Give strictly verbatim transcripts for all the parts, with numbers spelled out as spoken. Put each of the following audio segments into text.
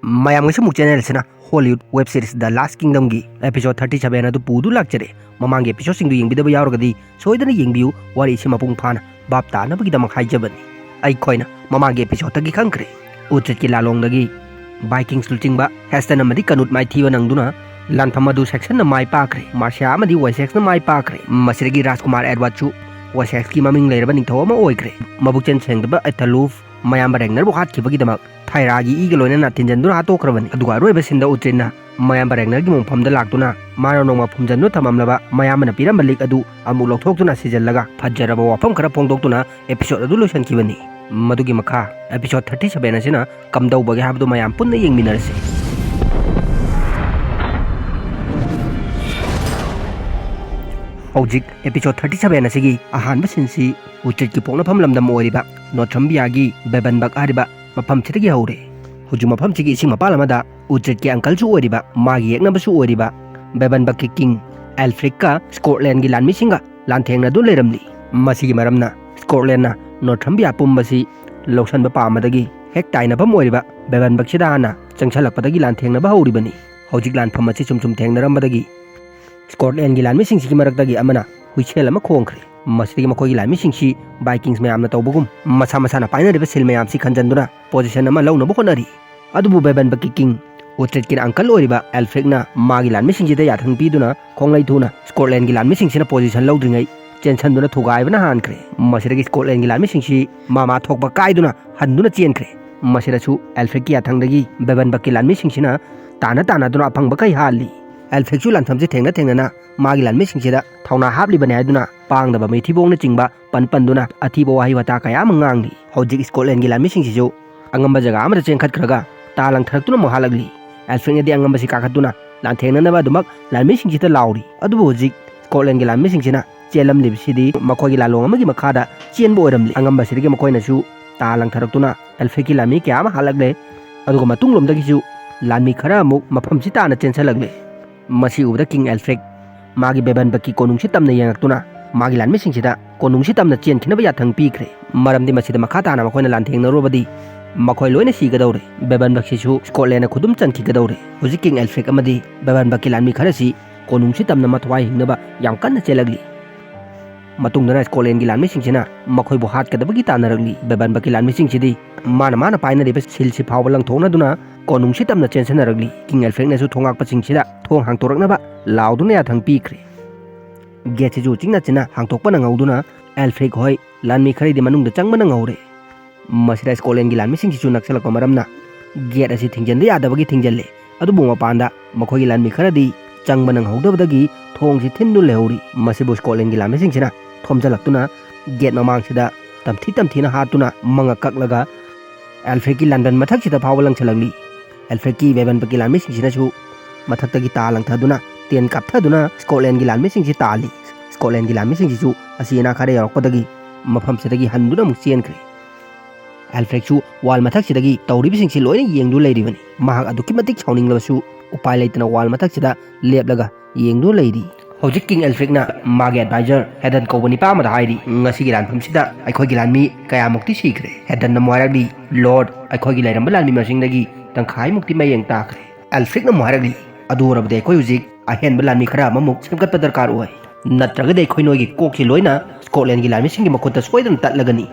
ꯃꯌꯥꯝꯒꯤꯁꯨ ꯑꯃꯨꯛ ꯆꯦꯅꯦꯜꯁꯤꯅ Hollywood web series ꯗ ꯂꯥꯁ ꯀꯤꯡꯗꯝꯒꯤ episode thirty seven ꯑꯗꯨ ꯄꯨꯗꯨ ꯂꯥꯛꯆꯔꯦ꯫ ꯃꯃꯥꯡꯒꯤ ꯑꯦꯄꯤꯁꯣꯗꯁꯤꯡꯗꯨ ꯌꯦꯡꯕꯤꯗꯕ ꯌꯥꯎꯔꯒꯗꯤ ꯁꯣꯏꯗꯅ ꯌꯦꯡꯕꯤꯌꯨ, ꯋꯥꯔꯤꯁꯤ ꯃꯄꯨꯡ ꯐꯥꯅ ꯚꯥꯞ ꯇꯥꯅꯕꯒꯤꯗꯃꯛ ꯍꯥꯏꯖꯕꯅꯤ꯫ ꯑꯩꯈꯣꯏꯅ ꯃꯃꯥꯡꯒꯤ ꯑꯦꯄꯤꯁꯣꯗꯇꯒꯤ ꯈꯪꯈ꯭ꯔꯦ, ꯎꯇ꯭ꯔꯤꯠꯀꯤ ꯂꯥꯂꯣꯡꯗꯒꯤ ꯚꯥꯏꯀꯤꯡꯁ ꯂꯨꯆꯤꯡꯕ ꯍꯦꯁꯇꯟ ꯑꯃꯗꯤ ꯀꯅꯨꯠ ꯃꯥꯏꯊꯤꯕ ꯅꯪꯗꯨꯅ ꯂꯥꯟꯐꯝ ꯑꯗꯨ ꯁꯦꯛꯁꯟꯅ ꯃꯥꯏ ꯄꯥꯛꯈ꯭ꯔꯦ꯫ ꯃꯥꯔꯁꯤꯌꯥ ꯑꯃꯗꯤ ꯋꯥꯏꯁꯦꯛꯁꯅ ꯃꯥꯏ ꯄꯥꯛꯈ꯭ꯔꯦ꯫ ꯃꯁꯤꯗꯒꯤ ꯔꯥꯖꯀꯨꯃꯥꯔ ꯑꯦꯗꯋꯥꯔꯗꯁꯨ ꯋꯥꯏꯁꯦꯛꯁꯀꯤ ꯃꯃꯤꯡ ꯂꯩꯔꯕ ꯅꯤꯡꯊꯧ ꯑꯃ ꯑꯣꯏꯈ꯭ꯔꯦ꯫ ꯃꯕꯨꯛꯆꯦꯜ ꯁꯦꯡꯗꯕ ꯑꯦꯊꯂꯨꯐ ꯃꯌꯥꯝꯕ ꯔꯦꯒꯅꯔꯕꯨ ꯍꯥꯠꯈꯤꯕꯒꯤꯗꯃꯛ ꯊꯥꯏꯔꯥꯒꯤ ꯏꯒ ꯂꯣꯏꯅꯅ ꯊꯤꯟꯖꯟꯗꯨꯅ ꯍꯥꯠꯇꯣꯛꯈ꯭ꯔꯕꯅꯤ꯫ ꯑꯗꯨꯒ ꯑꯔꯣꯏꯕ ꯁꯤꯟꯗ ꯎꯇ꯭ꯔꯤꯠꯅ ꯃꯌꯥꯝꯕ ꯔꯦꯒꯅꯔꯒꯤ ꯃꯣꯡꯐꯝꯗ ꯂꯥꯛꯇꯨꯅ ꯃꯥꯅ ꯅꯣꯡꯃ ꯐꯨꯝꯖꯟꯗꯨꯅ ꯊꯝꯂꯝꯂꯕ ꯃꯌꯥꯝꯕꯅ ꯄꯤꯔꯝꯕ ꯂꯤꯛ ꯑꯗꯨ ꯑꯃꯨꯛ ꯂꯧꯊꯣꯛꯇꯨꯅ ꯁꯤꯖꯜꯂꯒ ꯐꯖꯔꯕ ꯋꯥꯐꯝ ꯈꯔ ꯐꯣꯡꯗꯣꯛꯇꯨꯅ ꯑꯦꯄꯤꯁꯣꯗ ꯑꯗꯨ ꯂꯣꯏꯁꯤꯟꯈꯤꯕꯅꯤ꯫ ꯃꯗꯨꯒꯤ ꯃꯈꯥ ꯑꯦꯄꯤꯁꯣꯗ ꯊꯥꯔꯇꯤ ꯁꯚꯦꯟ ꯑꯁꯤꯅ ꯀꯝꯗꯧꯕꯒꯦ ꯍꯥꯏꯕꯗꯨ ꯃꯌꯥꯝ ꯄꯨꯟꯅ ꯌꯦꯡꯃꯤꯟꯅꯔꯁꯤ꯫ ꯍꯧꯖꯤꯛ ꯑꯦꯄꯤꯁꯣꯗ ꯊꯥꯔꯇꯤ ꯁꯚꯦꯟ ꯑꯁꯤꯒꯤ ꯑꯍꯥꯟꯕ ꯁꯤꯟꯁꯤ ꯎꯇ꯭ꯔꯤꯠꯀꯤ ꯄꯣꯛꯅꯐꯝ ꯂꯝꯗꯝ ꯑꯣꯏꯔꯤꯕ ꯅꯣꯊ꯭ꯔꯝꯕꯤꯌꯥꯒꯤ ꯕꯦꯕꯟꯕꯛ ꯍꯥꯏꯔꯤꯕ ꯃꯐꯝꯁꯤꯗꯒꯤ ꯍꯧꯔꯦ꯫ ꯍꯧꯖꯤꯛ ꯃꯐꯝꯁꯤꯒꯤ ꯏꯁꯤꯡ ꯃꯄꯥꯜ ꯑꯃꯗ ꯎꯇ꯭ꯔꯤꯠꯀꯤ ꯑꯪꯀꯜꯁꯨ ꯑꯣꯏꯔꯤꯕ, ꯃꯥꯒꯤ ꯌꯦꯛꯅꯕꯁꯨ ꯑꯣꯏꯔꯤꯕ ꯕꯦꯕꯟꯕꯛꯀꯤ ꯀꯤꯡ ꯑꯦꯜꯐ꯭ꯔꯤꯛꯀ ꯁ꯭ꯀꯣꯠꯂꯦꯟꯒꯤ ꯂꯥꯟꯃꯤꯁꯤꯡꯒ ꯂꯥꯟꯊꯦꯡꯅꯗꯨꯅ ꯂꯩꯔꯝꯂꯤ꯫ ꯃꯁꯤꯒꯤ ꯃꯔꯝꯅ ꯁ꯭ꯀꯣꯠꯂꯦꯟꯅ ꯅꯣꯊ꯭ꯔꯝꯕꯤꯌꯥ ꯄꯨꯝꯕꯁꯤ ꯂꯧꯁꯤꯟꯕ ꯄꯥꯝꯕꯗꯒꯤ ꯍꯦꯛ ꯇꯥꯏꯅꯐꯝ ꯑꯣꯏꯔꯤꯕ ꯕꯦꯕꯟꯕꯛꯁꯤꯗ ꯍꯥꯟꯅ ꯆꯪꯁꯤꯜꯂꯛꯄꯗꯒꯤ ꯂꯥꯟꯊꯦꯡꯅꯕ ꯍꯧꯔꯤꯕꯅꯤ꯫ ꯍꯧꯖꯤꯛ ꯂꯥꯟꯐꯝ ꯑꯁꯤ ꯁꯨꯝ ꯁꯨꯝ ꯊꯦꯡꯅꯔꯝꯕꯗꯒꯤ ꯁ꯭ꯀꯣꯠꯂꯦꯟꯒꯤ ꯂꯥꯟꯃꯤꯁꯤꯡꯁꯤꯒꯤ ꯃꯔꯛꯇꯒꯤ ꯑꯃꯅ ꯍꯨꯏꯁꯦꯜ ꯑꯃ ꯈꯣꯡꯈ꯭ꯔꯦ꯫ ꯃꯁꯤꯗꯒꯤ ꯃꯈꯣꯏꯒꯤ ꯂꯥꯟꯃꯤꯁꯤꯡꯁꯤ ꯚꯥꯏꯀꯤꯡꯁ ꯃꯌꯥꯝꯅ ꯇꯧꯕꯒꯨꯝ ꯃꯁꯥ ꯃꯁꯥꯅ ꯄꯥꯏꯅꯔꯤꯕ ꯁꯤꯜ ꯃꯌꯥꯝꯁꯤ ꯈꯟꯖꯟꯗꯨꯅ ꯄꯣꯖꯤꯁꯟ ꯑꯃ ꯂꯧꯅꯕ ꯍꯣꯠꯅꯔꯤ꯫ ꯑꯗꯨꯕꯨ ꯕꯦꯕꯟꯕꯛꯀꯤ ꯀꯤꯡ ꯎꯇ꯭ꯔꯤꯠꯀꯤ ꯑꯪꯀꯜ ꯑꯣꯏꯔꯤꯕ ꯑꯦꯜꯐ꯭ꯔꯤꯛꯅ ꯃꯥꯒꯤ ꯂꯥꯟꯃꯤꯁꯤꯡꯁꯤꯗ ꯌꯥꯊꯪ ꯄꯤꯗꯨꯅ ꯈꯣꯡꯂꯩ ꯊꯨꯅ ꯁ꯭ꯀꯣꯠꯂꯦꯟꯒꯤ ꯂꯥꯟꯃꯤꯁꯤꯡꯁꯤꯅ ꯄꯣꯖꯤꯁꯟ ꯂꯧꯗ꯭ꯔꯤꯉꯩ ꯆꯦꯟꯁꯟꯗꯨꯅ ꯊꯨꯒꯥꯏꯕꯅ ꯍꯥꯟꯈ꯭ꯔꯦ꯫ ꯃꯁꯤꯗꯒꯤ ꯁ꯭ꯀꯣꯠꯂꯦꯟꯒꯤ ꯂꯥꯟꯃꯤꯁꯤꯡꯁꯤ ꯃꯃꯥ ꯊꯣꯛꯄ ꯀꯥꯏꯗꯨꯅ ꯍꯟꯗꯨꯅ ꯆꯦꯟꯈ꯭ꯔꯦ꯫ ꯃꯁꯤꯗꯁꯨ ꯑꯦꯜꯐ꯭ꯔꯤꯛꯀꯤ ꯌꯥꯊꯪꯗꯒꯤ ꯕꯦꯕꯟꯕꯛꯀꯤ ꯂꯥꯟꯃꯤꯁꯤꯡꯁꯤꯅ ꯇꯥꯅ ꯇꯥꯅꯗꯨꯅ ꯑꯐꯪꯕ ꯀꯩ ꯍꯥꯜꯂꯤ꯫ ꯑꯦꯜꯐ꯭ꯔꯤꯛꯁꯨ ꯂꯥꯟꯐꯝꯁꯤ ꯊꯦꯡꯅ ꯊꯦꯡꯅꯅ ꯃꯥꯒꯤ ꯂꯥꯟꯃꯤꯁꯤꯡꯁꯤꯗ ꯊꯧꯅꯥ ꯍꯥꯞꯂꯤꯕꯅꯤ ꯍꯥꯏꯗꯨꯅ ꯄꯥꯡꯗꯕ ꯃꯩꯊꯤꯕꯣꯡꯅꯆꯤꯡꯕ ꯄꯟ ꯄꯟꯗꯨꯅ ꯑꯊꯤꯕ ꯋꯥꯍꯩ ꯋꯥꯇꯥ ꯀꯌꯥ ꯑꯃ ꯉꯥꯡꯂꯤ꯫ ꯍꯧꯖꯤꯛ ꯁ꯭ꯀꯣꯠꯂꯦꯟꯒꯤ ꯂꯥꯟꯃꯤꯁꯤꯡꯁꯤꯁꯨ ꯑꯉꯝꯕ ꯖꯒꯥ ꯑꯃꯗ ꯆꯦꯟꯈꯠꯈ꯭ꯔꯒ ꯇꯥ ꯂꯪꯊꯔꯛꯇꯨꯅ ꯑꯃꯨꯛ ꯍꯜꯂꯛꯂꯤ꯫ ꯑꯦꯜꯐ꯭ꯔꯤꯛꯅꯗꯤ ꯑꯉꯝꯕꯁꯤ ꯀꯥꯈꯠꯇꯨꯅ ꯂꯥꯟꯊꯦꯡꯅꯅꯕ ꯑꯗꯨꯃꯛ ꯂꯥꯟꯃꯤꯁꯤꯡꯁꯤꯗ ꯂꯥꯎꯔꯤ꯫ ꯑꯗꯨꯕꯨ ꯍꯧꯖꯤꯛ ꯁ꯭ꯀꯣꯠꯂꯦꯟꯒꯤ ꯂꯥꯟꯃꯤꯁꯤꯡꯁꯤꯅ ꯆꯦꯜꯂꯝꯂꯤꯕꯁꯤꯗꯤ ꯃꯈꯣꯏꯒꯤ ꯂꯥꯂꯣꯡ ꯑꯃꯒꯤ ꯃꯈꯥꯗ ꯆꯦꯟꯕ ꯑꯣꯏꯔꯝꯂꯤ꯫ ꯑꯉꯝꯕꯁꯤꯗꯒꯤ ꯃꯈꯣꯏꯅꯁꯨ ꯇꯥ ꯂꯪꯊꯔꯛꯇꯨꯅ ꯑꯦꯜꯐ꯭ꯔꯤꯛꯀꯤ ꯂꯥꯟꯃꯤ ꯀꯌꯥ ꯑꯃ ꯍꯜꯂꯛꯂꯦ꯫ ꯑꯗꯨꯒ ꯃꯇꯨꯡꯂꯣꯝꯗꯒꯤꯁꯨ ꯂꯥꯟꯃꯤ ꯈꯔ ꯑꯃꯨꯛ ꯃꯐꯝꯁꯤ ꯇꯥꯅ ꯆꯦꯟꯁꯤꯜꯂꯛꯂꯦ꯫ ꯃꯁꯤ ꯎꯕꯗ ꯀꯤꯡ ꯑꯦꯜꯐ꯭ꯔꯤꯛ ꯃꯥꯒꯤ ꯕꯦꯕꯟꯕꯛꯀꯤ ꯀꯣꯅꯨꯡꯁꯤ ꯇꯝꯅ ꯌꯦꯡꯉꯛꯇꯨꯅ ꯃꯥꯒꯤ ꯂꯥꯟꯃꯤꯁꯤꯡꯁꯤꯗ ꯀꯣꯅꯨꯡꯁꯤ ꯇꯝꯅ ꯆꯦꯟꯈꯤꯅꯕ ꯌꯥꯊꯪ ꯄꯤꯈ꯭ꯔꯦ꯫ ꯃꯔꯝꯗꯤ ꯃꯁꯤꯗ ꯃꯈꯥ ꯇꯥꯅ ꯃꯈꯣꯏꯅ ꯂꯥꯟꯊꯦꯡꯅꯔꯨꯔꯕꯗꯤ ꯃꯈꯣꯏ ꯂꯣꯏꯅ ꯁꯤꯒꯗꯧꯔꯦ꯫ ꯕꯦꯕꯟꯕꯛꯁꯤꯁꯨ ꯁ꯭ꯀꯣꯠꯂꯦꯟꯗ ꯈꯨꯗꯨꯝ ꯆꯟꯈꯤꯒꯗꯧꯔꯦ꯫ ꯍꯧꯖꯤꯛ ꯀꯤꯡ ꯑꯦꯜꯐ꯭ꯔꯦꯛ ꯑꯃꯗꯤ ꯕꯦꯕꯟꯕꯛꯀꯤ ꯂꯥꯟꯃꯤ ꯈꯔꯁꯤ ꯀꯣꯅꯨꯡꯁꯤ ꯇꯝꯅ ꯃꯊ꯭ꯋꯥꯏ ꯍꯤꯡꯅꯕ ꯌꯥꯝ ꯀꯟꯅ ꯆꯦꯜꯂꯛꯂꯤ꯫ ꯃꯇꯨꯡꯗꯅ ꯁ꯭ꯀꯣꯠꯂꯦꯟꯒꯤ ꯂꯥꯟꯃꯤꯁꯤꯡꯁꯤꯅ ꯃꯈꯣꯏꯕꯨ ꯍꯥꯠꯀꯗꯕꯒꯤ ꯇꯥꯟꯅꯔꯛꯂꯤ꯫ ꯕꯦꯕꯟꯕꯛꯀꯤ ꯂꯥꯟꯃꯤꯁꯤꯡꯁꯤꯗꯤ ꯃꯥꯅ ꯃꯥꯅ ꯄꯥꯏꯅꯔꯤꯕ ꯁꯤꯜꯁꯤ ꯐꯥꯎꯕ ꯂꯪꯊꯣꯛꯅꯗꯨꯅ ꯀꯣꯅꯨꯡꯁꯤ ꯇꯝꯅ ꯆꯦꯟꯁꯤꯟꯅꯔꯛꯂꯤ꯫ ꯀꯤꯡ ꯑꯦꯜꯐ꯭ꯔꯦꯛꯅꯁꯨ ꯊꯣꯡꯉꯥꯛꯄꯁꯤꯡꯁꯤꯗ ꯊꯣꯡ ꯍꯥꯡꯇꯣꯔꯛꯅꯕ ꯂꯥꯎꯗꯨꯅ ꯌꯥꯊꯪ ꯄꯤꯈ꯭ꯔꯦ꯫ ꯒꯦꯠꯁꯤꯁꯨ ꯆꯤꯛꯅ ꯆꯤꯟꯅ ꯍꯥꯡꯇꯣꯛꯄ ꯅꯪꯍꯧꯗꯨꯅ ꯑꯦꯜꯐ꯭ꯔꯦꯛ ꯍꯣꯏ ꯂꯥꯟꯃꯤ ꯈꯔꯗꯤ ꯃꯅꯨꯡꯗ ꯆꯪꯕ ꯅꯪꯍꯧꯔꯦ꯫ ꯃꯁꯤꯗ ꯁ꯭ꯀꯣꯠꯂꯦꯟꯒꯤ ꯂꯥꯟꯃꯤꯁꯤꯡꯁꯤꯁꯨ ꯅꯛꯁꯜꯂꯛꯄ ꯃꯔꯝꯅ ꯒꯦꯠ ꯑꯁꯤ ꯊꯤꯡꯖꯤꯟꯕ ꯌꯥꯗꯕꯒꯤ ꯊꯤꯡꯖꯤꯜꯂꯦ꯫ ꯑꯗꯨꯕꯨ ꯃꯄꯥꯟꯗ ꯃꯈꯣꯏꯒꯤ ꯂꯥꯟꯃꯤ ꯈꯔꯗꯤ ꯆꯪꯕ ꯅꯪꯍꯧꯗꯕꯗꯒꯤ ꯊꯣꯡꯁꯤ ꯊꯤꯟꯗꯨꯅ ꯂꯩꯍꯧꯔꯤ꯫ ꯃꯁꯤꯕꯨ ꯁ꯭ꯀꯣꯠꯂꯦꯟꯒꯤ ꯂꯥꯟꯃꯤꯁꯤꯡꯁꯤꯅ ꯊꯣꯝꯖꯤꯜꯂꯛꯇꯨꯅ ꯒꯦꯠ ꯃꯃꯥꯡꯁꯤꯗ ꯇꯝꯊꯤ ꯇꯝꯊꯤꯅ ꯍꯥꯠꯇꯨꯅ ꯃꯉꯛ ꯀꯛꯂꯒ ꯑꯦꯜꯐ꯭ꯔꯦꯛꯀꯤ ꯂꯟꯗꯟ ꯃꯊꯛꯁꯤꯗ ꯐꯥꯎꯕ ꯂꯪꯁꯤꯜꯂꯛꯂꯤ꯫ ꯑꯦꯜꯐ꯭ꯔꯦꯛꯀꯤ ꯕꯦꯕꯟꯕꯛꯀꯤ ꯂꯥꯟꯃꯤꯁꯤꯡꯁꯤꯅꯁꯨ ꯃꯊꯛꯇꯒꯤ ꯇꯥ ꯂꯪꯊꯗꯨꯅ ꯇꯦꯟ ꯀꯥꯞꯊꯗꯨꯅ ꯁ꯭ꯀꯣꯠꯂꯦꯟꯒꯤ ꯂꯥꯟꯃꯤꯁꯤꯡꯁꯤ ꯇꯥꯜꯂꯤ꯫ ꯁ꯭ꯀꯣꯠꯂꯦꯟꯒꯤ ꯂꯥꯟꯃꯤꯁꯤꯡꯁꯤꯁꯨ ꯑꯁꯤ ꯑꯅꯥ ꯈꯔ ꯌꯥꯎꯔꯛꯄꯗꯒꯤ ꯃꯐꯝꯁꯤꯗꯒꯤ ꯍꯟꯗꯨꯅ ꯑꯃꯨꯛ ꯆꯦꯟꯈ꯭ꯔꯦ꯫ ꯑꯦꯜꯐ꯭ꯔꯦꯛꯁꯨ ꯋꯥꯜ ꯃꯊꯛꯁꯤꯗꯒꯤ ꯇꯧꯔꯤꯕꯁꯤꯡꯁꯤ ꯂꯣꯏꯅ ꯌꯦꯡꯗꯨꯅ ꯂꯩꯔꯤꯕꯅꯤ꯫ ꯃꯍꯥꯛ ꯑꯗꯨꯛꯀꯤ ꯃꯇꯤꯛ ꯁꯥꯎꯅꯤꯡꯂꯕꯁꯨ ꯎꯄꯥꯏ ꯂꯩꯇꯅ ꯋꯥꯜ ꯃꯊꯛꯁꯤꯗ ꯂꯦꯞꯂꯒ ꯌꯦꯡꯗꯨꯅ ꯂꯩꯔꯤ꯫ ꯍꯧꯖꯤꯛ ꯀꯤꯡ ꯑꯦꯜꯐ꯭ꯔꯦꯛꯅ ꯃꯥꯒꯤ ꯑꯦꯗꯚꯥꯏꯖꯔ ꯍꯦꯗꯟ ꯀꯧꯕ ꯅꯤꯄꯥ ꯑꯃꯗ ꯍꯥꯏꯔꯤ, "ꯉꯁꯤꯒꯤ ꯂꯥꯟꯐꯝꯁꯤꯗ ꯑꯩꯈꯣꯏꯒꯤ ꯂꯥꯟꯃꯤ ꯀꯌꯥꯃꯨꯛꯇꯤ ꯁꯤꯈ꯭ꯔꯦ?" ꯍꯦꯗꯟꯅ ꯑꯃꯨꯛ ꯍꯥꯏꯔꯛꯂꯤ, "ꯂꯣꯔꯗ, ꯑꯩꯈꯣꯏꯒꯤ ꯂꯩꯔꯝꯕ ꯂꯥꯟꯃꯤ ꯃꯁꯤꯡꯗꯒꯤ ꯇꯪꯈꯥꯏꯃꯨꯛꯇꯤ ꯃꯌꯦꯡ ꯇꯥꯈ꯭ꯔꯦ꯫" ꯑꯦꯜꯐ꯭ꯔꯦꯛꯅ ꯑꯃꯨꯛ ꯍꯥꯏꯔꯛꯂꯤ, "ꯑꯗꯨ ꯑꯣꯏꯔꯕꯗꯤ ꯑꯩꯈꯣꯏ ꯍꯧꯖꯤꯛ ꯑꯍꯦꯟꯕ ꯂꯥꯟꯃꯤ ꯈꯔ ꯑꯃꯃꯨꯛ ꯁꯦꯝꯒꯠꯄ ꯗꯔꯀꯥꯔ ꯑꯣꯏ, ꯅꯠꯇ꯭ꯔꯒꯗꯤ ꯑꯩꯈꯣꯏ ꯅꯣꯏꯒꯤ ꯀꯣꯛꯁꯤ ꯂꯣꯏꯅ ꯁ꯭ꯀꯣꯠꯂꯦꯟꯒꯤ ꯂꯥꯟꯃꯤꯁꯤꯡꯒꯤ ꯃꯈꯨꯠꯇ ꯁꯣꯏꯗꯅ ꯇꯠꯂꯒꯅꯤ꯫"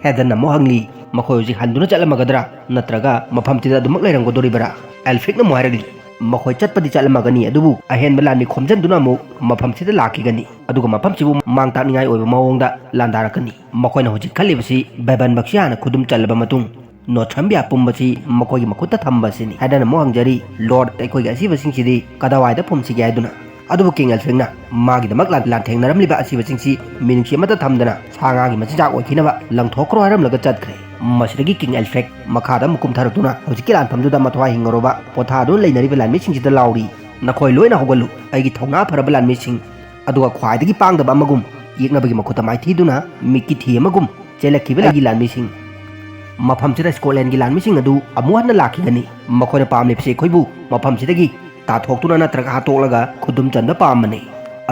ꯍꯦꯗꯟꯅ ꯑꯃꯨꯛ ꯍꯪꯂꯤ, "ꯃꯈꯣꯏ ꯍꯧꯖꯤꯛ ꯍꯟꯗꯨꯅ ꯆꯠꯂꯝꯃꯒꯗ꯭ꯔꯥ, ꯅꯠꯇ꯭ꯔꯒ ꯃꯐꯝꯁꯤꯗ ꯑꯗꯨꯃꯛ ꯂꯩꯔꯝꯒꯗꯣꯔꯤꯕ꯭ꯔꯥ?" ꯑꯦꯜꯐ꯭ꯔꯦꯛꯅ ꯑꯃꯨꯛ ꯍꯥꯏꯔꯛꯂꯤ, "ꯃꯈꯣꯏ ꯆꯠꯄꯗꯤ ꯆꯠꯂꯝꯃꯒꯅꯤ, ꯑꯗꯨꯕꯨ ꯑꯍꯦꯟꯕ ꯂꯥꯟꯃꯤ ꯈꯣꯝꯖꯤꯟꯗꯨꯅ ꯑꯃꯨꯛ ꯃꯐꯝꯁꯤꯗ ꯂꯥꯛꯈꯤꯒꯅꯤ, ꯑꯗꯨꯒ ꯃꯐꯝꯁꯤꯕꯨ ꯃꯥꯡ ꯇꯥꯛꯅꯤꯡꯉꯥꯏ ꯑꯣꯏꯕ ꯃꯑꯣꯡꯗ ꯂꯥꯟꯗꯥꯔꯛꯀꯅꯤ꯫ ꯃꯈꯣꯏꯅ ꯍꯧꯖꯤꯛ ꯈꯜꯂꯤꯕꯁꯤ ꯕꯦꯕꯟꯕꯛꯁꯤ ꯍꯥꯟꯅ ꯈꯨꯗꯨꯝ ꯆꯜꯂꯕ ꯃꯇꯨꯡ ꯅꯣꯊ꯭ꯔꯝꯕꯤꯌꯥ ꯄꯨꯝꯕꯁꯤ ꯃꯈꯣꯏꯒꯤ ꯃꯈꯨꯠꯇ ꯊꯝꯕ ꯑꯁꯤꯅꯤ꯫" ꯍꯦꯗꯟ ꯑꯃꯨꯛ ꯍꯪꯖꯔꯤ, "ꯂꯣꯔꯗ, ꯑꯩꯈꯣꯏꯒꯤ ꯑꯁꯤꯕꯁꯤꯡꯁꯤꯗꯤ ꯀꯗꯥꯏꯋꯥꯏꯗ ꯐꯨꯝꯁꯤꯒꯦ ꯍꯥꯏꯗꯨꯅ?" ꯑꯗꯨꯕꯨ ꯀꯤꯡ ꯑꯦꯜꯐ꯭ꯔꯦꯛꯅ ꯃꯥꯒꯤꯗꯃꯛ ꯂꯥꯟ-, ꯂꯥꯟꯊꯦꯡꯅꯔꯝꯂꯤꯕ ꯑꯁꯤꯕꯁꯤꯡꯁꯤ ꯃꯤꯅꯨꯡꯁꯤ ꯑꯃꯠꯇ ꯊꯝꯗꯅ ꯁꯥ ꯉꯥꯒꯤ ꯃꯆꯤꯟꯖꯥꯛ ꯑꯣꯏꯈꯤꯅꯕ ꯂꯪꯊꯣꯛꯈ꯭ꯔꯣ ꯍꯥꯏꯔꯝꯂꯒ ꯆꯠꯈ꯭ꯔꯦ꯫ ꯃꯁꯤꯗꯒꯤ ꯀꯤꯡ ꯑꯦꯜꯐ꯭ꯔꯦꯛ ꯃꯈꯥꯗ ꯑꯃꯨꯛ ꯀꯨꯝꯊꯔꯛꯇꯨꯅ ꯍꯧꯖꯤꯛꯀꯤ ꯂꯥꯟꯐꯝꯗꯨꯗ ꯃꯊ꯭ꯋꯥꯏ ꯍꯤꯡꯉꯔꯕ ꯄꯣꯊꯥꯗꯨꯅ ꯂꯩꯅꯔꯤꯕ ꯂꯥꯟꯃꯤꯁꯤꯡꯁꯤꯗ ꯂꯥꯎꯔꯤ, "ꯅꯈꯣꯏ ꯂꯣꯏꯅ ꯍꯧꯒꯠꯂꯨ, ꯑꯩꯒꯤ ꯊꯧꯅꯥ ꯐꯔꯕ ꯂꯥꯟꯃꯤꯁꯤꯡ, ꯑꯗꯨꯒ ꯈ꯭ꯋꯥꯏꯗꯒꯤ ꯄꯥꯡꯗꯕ ꯑꯃꯒꯨꯝ ꯌꯦꯛꯅꯕꯒꯤ ꯃꯈꯨꯠꯇ ꯃꯥꯏꯊꯤꯗꯨꯅ ꯃꯤꯠꯀꯤ ꯊꯤ ꯑꯃꯒꯨꯝ ꯆꯦꯜꯂꯛꯈꯤꯕ ꯑꯩꯒꯤ ꯂꯥꯟꯃꯤꯁꯤꯡ, ꯃꯐꯝꯁꯤꯗ ꯁ꯭ꯀꯣꯠꯂꯦꯟꯒꯤ ꯂꯥꯟꯃꯤꯁꯤꯡ ꯑꯗꯨ ꯑꯃꯨꯛ ꯍꯟꯅ ꯂꯥꯛꯈꯤꯒꯅꯤ꯫ ꯃꯈꯣꯏꯅ ꯄꯥꯝꯂꯤꯕꯁꯤ ꯑꯩꯈꯣꯏꯕꯨ ꯃꯐꯝꯁꯤꯗꯒꯤ ꯇꯥꯊꯣꯛꯇꯨꯅ ꯅꯠꯇ꯭ꯔꯒ ꯍꯥꯠꯇꯣꯛꯂꯒ ꯈꯨꯗꯨꯝ ꯆꯟꯕ ꯄꯥꯝꯕꯅꯤ꯫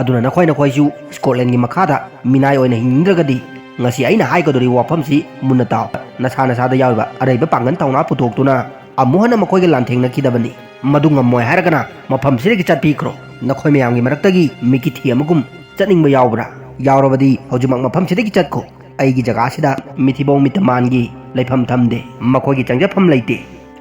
ꯑꯗꯨꯅ ꯅꯈꯣꯏ ꯅꯈꯣꯏꯁꯨ ꯁ꯭ꯀꯣꯠꯂꯦꯟꯒꯤ ꯃꯈꯥꯗ ꯃꯤꯅꯥꯏ ꯑꯣꯏꯅ ꯍꯤꯡꯅꯤꯡꯗ꯭ꯔꯒꯗꯤ ꯉꯁꯤ ꯑꯩꯅ ꯍꯥꯏꯒꯗꯧꯔꯤꯕ ꯋꯥꯐꯝꯁꯤ ꯃꯨꯟꯅ ꯇꯥꯎ꯫ ꯅꯁꯥ ꯅꯁꯥꯗ ꯌꯥꯎꯔꯤꯕ ꯑꯔꯩꯕ ꯄꯥꯡꯒꯜ ꯊꯧꯅꯥ ꯄꯨꯊꯣꯛꯇꯨꯅ ꯑꯃꯨꯛ ꯍꯟꯅ ꯃꯈꯣꯏꯒ ꯂꯥꯟꯊꯦꯡꯅꯈꯤꯗꯕꯅꯤ꯫ ꯃꯗꯨ ꯉꯝꯃꯣꯏ ꯍꯥꯏꯔꯒꯅ ꯃꯐꯝꯁꯤꯗꯒꯤ ꯆꯠꯄꯤꯈ꯭ꯔꯣ꯫ ꯅꯈꯣꯏ ꯃꯌꯥꯝꯒꯤ ꯃꯔꯛꯇꯒꯤ ꯃꯤꯀꯤꯊꯤ ꯑꯃꯒꯨꯝ ꯆꯠꯅꯤꯡꯕ ꯌꯥꯎꯕ꯭ꯔꯥ? ꯌꯥꯎꯔꯕꯗꯤ ꯍꯧꯖꯤꯛꯃꯛ ꯃꯐꯝꯁꯤꯗꯒꯤ ꯆꯠꯈꯣ꯫ ꯑꯩꯒꯤ ꯖꯒꯥꯁꯤꯗ ꯃꯤꯊꯤꯕꯣꯡ ꯃꯤꯇꯃꯥꯟꯒꯤ ꯂꯩꯐꯝ ꯊꯝꯗꯦ꯫ ꯃꯈꯣꯏꯒꯤ ꯆꯪꯖꯐꯝ ꯂꯩꯇꯦ꯫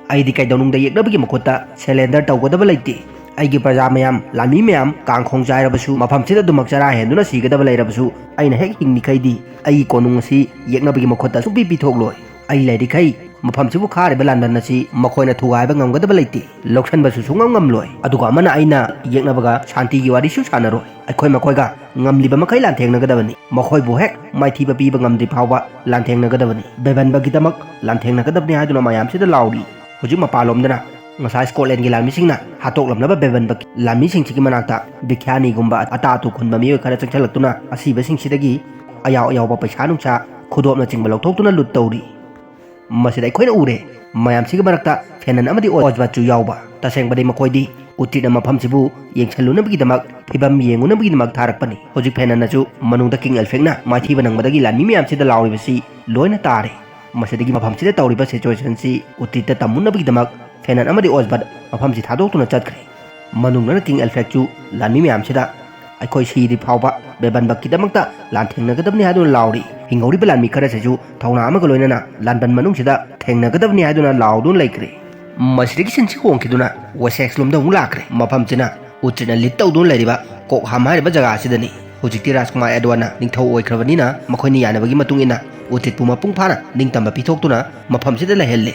ꯑꯩꯗꯤ ꯀꯩꯗꯧꯅꯨꯡꯗ ꯌꯦꯛꯅꯕꯒꯤ ꯃꯈꯨꯠꯇ surrender ꯇꯧꯒꯗꯕ ꯂꯩꯇꯦ꯫ ꯑꯩꯒꯤ ꯄ꯭ꯔꯖꯥ ꯃꯌꯥꯝ, ꯂꯥꯟꯃꯤ ꯃꯌꯥꯝ, ꯀꯥꯡꯈꯣꯡ ꯆꯥꯏꯔꯕꯁꯨ, ꯃꯐꯝꯁꯤꯗ ꯑꯗꯨꯃꯛ ꯆꯔꯥ ꯍꯦꯟꯗꯨꯅ ꯁꯤꯒꯗꯕ ꯂꯩꯔꯕꯁꯨ, ꯑꯩꯅ ꯍꯦꯛ ꯍꯤꯡꯂꯤꯈꯩꯗꯤ ꯑꯩꯒꯤ ꯀꯣꯅꯨꯡ ꯑꯁꯤ ꯌꯦꯛꯅꯕꯒꯤ ꯃꯈꯨꯠꯇ ꯁꯨꯡꯄꯤ ꯄꯤꯊꯣꯛꯂꯣꯏ꯫ ꯑꯩ ꯂꯩꯔꯤꯈꯩ ꯃꯐꯝꯁꯤꯕꯨ ꯈꯥꯔꯤꯕ ꯂꯥꯟꯕꯟ ꯑꯁꯤ ꯃꯈꯣꯏꯅ ꯊꯨꯒꯥꯏꯕ ꯉꯝꯒꯗꯕ ꯂꯩꯇꯦ, ꯂꯧꯁꯟꯕꯁꯨ ꯁꯨꯡꯉꯝ ꯉꯝꯂꯣꯏ꯫ ꯑꯗꯨꯒ ꯑꯃꯅ ꯑꯩꯅ ꯌꯦꯛꯅꯕꯒ ꯁꯥꯟꯇꯤꯒꯤ ꯋꯥꯔꯤꯁꯨ ꯁꯥꯟꯅꯔꯣꯏ꯫ ꯑꯩꯈꯣꯏ ꯃꯈꯣꯏꯒ ꯉꯝꯂꯤꯕ ꯃꯈꯩ ꯂꯥꯟꯊꯦꯡꯅꯒꯗꯕꯅꯤ꯫ ꯃꯈꯣꯏꯕꯨ ꯍꯦꯛ ꯃꯥꯏꯊꯤꯕ ꯄꯤꯕ ꯉꯝꯗ꯭ꯔꯤ ꯐꯥꯎꯕ ꯂꯥꯟꯊꯦꯡꯅꯒꯗꯕꯅꯤ꯫ ꯕꯦꯕꯟꯕꯒꯤꯗꯃꯛ ꯂꯥꯟꯊꯦꯡꯅꯒꯗꯕꯅꯤ ꯍꯥꯏꯗꯨꯅ ꯃꯌꯥꯝꯁꯤꯗ ꯂꯥꯎꯔꯤ꯫ ꯍꯧꯖꯤꯛ ꯃꯄꯥꯟꯂꯣꯝꯗꯅ ꯉꯁꯥꯏ ꯁ꯭ꯀꯣꯠꯂꯦꯟꯒꯤ ꯂꯥꯟꯃꯤꯁꯤꯡꯅ ꯍꯥꯠꯇꯣꯛꯂꯝꯂꯕ ꯕꯦꯕꯟꯕꯒꯤ ꯂꯥꯟꯃꯤꯁꯤꯡꯁꯤꯒꯤ ꯃꯅꯥꯛꯇ ꯕꯤꯈ꯭ꯌꯥꯅꯤꯒꯨꯝꯕ ꯑꯇꯥ ꯑꯇꯨ ꯈꯨꯟꯕ ꯃꯤꯑꯣꯏ ꯈꯔ ꯆꯪꯁꯤꯜꯂꯛꯇꯨꯅ ꯑꯁꯤꯕꯁꯤꯡꯁꯤꯗꯒꯤ ꯑꯌꯥꯎ ꯑꯌꯥꯎꯕ ꯄꯩꯁꯥ ꯅꯨꯡꯁꯥ, ꯈꯨꯗꯣꯞꯅꯆꯤꯡꯕ ꯂꯧꯊꯣꯛꯇꯨꯅ ꯂꯨꯠ ꯇꯧꯔꯤ꯫ ꯃꯁꯤꯗ ꯑꯩꯈꯣꯏꯅ ꯎꯔꯦ, ꯃꯌꯥꯝꯁꯤꯒꯤ ꯃꯔꯛꯇ ꯐꯦꯅꯟ ꯑꯃꯗꯤ ꯑꯣꯖꯕꯠꯁꯨ ꯌꯥꯎꯕ꯫ ꯇꯁꯦꯡꯕꯗꯤ ꯃꯈꯣꯏꯗꯤ ꯎꯇ꯭ꯔꯤꯠꯅ ꯃꯐꯝꯁꯤꯕꯨ ꯌꯦꯡꯁꯤꯜꯂꯨꯅꯕꯒꯤꯗꯃꯛ, ꯐꯤꯕꯝ ꯌꯦꯡꯉꯨꯅꯕꯒꯤꯗꯃꯛ ꯊꯥꯔꯛꯄꯅꯤ꯫ ꯍꯧꯖꯤꯛ ꯐꯦꯅꯟꯅꯁꯨ ꯃꯅꯨꯡꯗ ꯀꯤꯡ ꯑꯦꯜꯐ꯭ꯔꯦꯛꯅ ꯃꯥꯏꯊꯤꯕ ꯅꯪꯕꯗꯒꯤ ꯂꯥꯟꯃꯤ ꯃꯌꯥꯝꯁꯤꯗ ꯂꯥꯎꯔꯤꯕꯁꯤ ꯂꯣꯏꯅ ꯇꯥꯔꯦ꯫ ꯃꯁꯤꯗꯒꯤ ꯃꯐꯝꯁꯤꯗ ꯇꯧꯔꯤꯕ situationꯁꯤ ꯎꯇ꯭ꯔꯤꯠꯇ ꯇꯝꯃꯨꯅꯕꯒꯤꯗꯃꯛ ꯐꯦꯅꯟ ꯑꯃꯗꯤ ꯑꯣꯖꯕꯠ ꯃꯐꯝꯁꯤ ꯊꯥꯗꯣꯛꯇꯨꯅ ꯆꯠꯈ꯭ꯔꯦ꯫ ꯃꯅꯨꯡꯗꯅ ꯀꯤꯡ ꯑꯦꯜꯐ꯭ꯔꯦꯛꯁꯨ ꯂꯥꯟꯃꯤ ꯃꯌꯥꯝꯁꯤꯗ ꯑꯩꯈꯣꯏ ꯁꯤꯗ꯭ꯔꯤ ꯐꯥꯎꯕ ꯕꯦꯕꯟꯕꯛꯀꯤꯗꯃꯛꯇ ꯂꯥꯟꯊꯦꯡꯅꯒꯗꯕꯅꯤ ꯍꯥꯏꯗꯨꯅ ꯂꯥꯎꯔꯤ꯫ ꯍꯤꯡꯍꯧꯔꯤꯕ ꯂꯥꯟꯃꯤ ꯈꯔꯁꯤꯁꯨ ꯊꯧꯅꯥ ꯑꯃꯒ ꯂꯣꯏꯅꯅ ꯂꯥꯟꯕꯟ ꯃꯅꯨꯡꯁꯤꯗ ꯊꯦꯡꯅꯒꯗꯕꯅꯤ ꯍꯥꯏꯗꯨꯅ ꯂꯥꯎꯗꯨꯅ ꯂꯩꯈ꯭ꯔꯦ꯫ ꯃꯁꯤꯗꯒꯤ ꯁꯤꯟꯁꯤ ꯍꯣꯡꯈꯤꯗꯨꯅ ꯋꯦꯁꯦꯛꯁ ꯂꯣꯝꯗ ꯑꯃꯨꯛ ꯂꯥꯛꯈ꯭ꯔꯦ꯫ ꯃꯐꯝꯁꯤꯅ ꯎꯇ꯭ꯔꯤꯠꯅ ꯂꯤꯠ ꯇꯧꯗꯨꯅ ꯂꯩꯔꯤꯕ ꯀꯣꯛꯍꯥꯝ ꯍꯥꯏꯔꯤꯕ ꯖꯒꯥ ꯑꯁꯤꯗꯅꯤ꯫ ꯍꯧꯖꯤꯛꯇꯤ ꯔꯥꯖꯀꯨꯃꯥꯔ ꯑꯦꯗꯋꯥꯔꯗꯅ ꯅꯤꯡꯊꯧ ꯑꯣꯏꯈ꯭ꯔꯕꯅꯤꯅ ꯃꯈꯣꯏꯅ ꯌꯥꯅꯕꯒꯤ ꯃꯇꯨꯡ ꯏꯟꯅ ꯎꯇ꯭ꯔꯤꯠꯄꯨ ꯃꯄꯨꯡ ꯐꯥꯅ ꯅꯤꯡꯇꯝꯕ ꯄꯤꯊꯣꯛꯇꯨꯅ ꯃꯐꯝꯁꯤꯗ ꯂꯩꯍꯜꯂꯦ꯫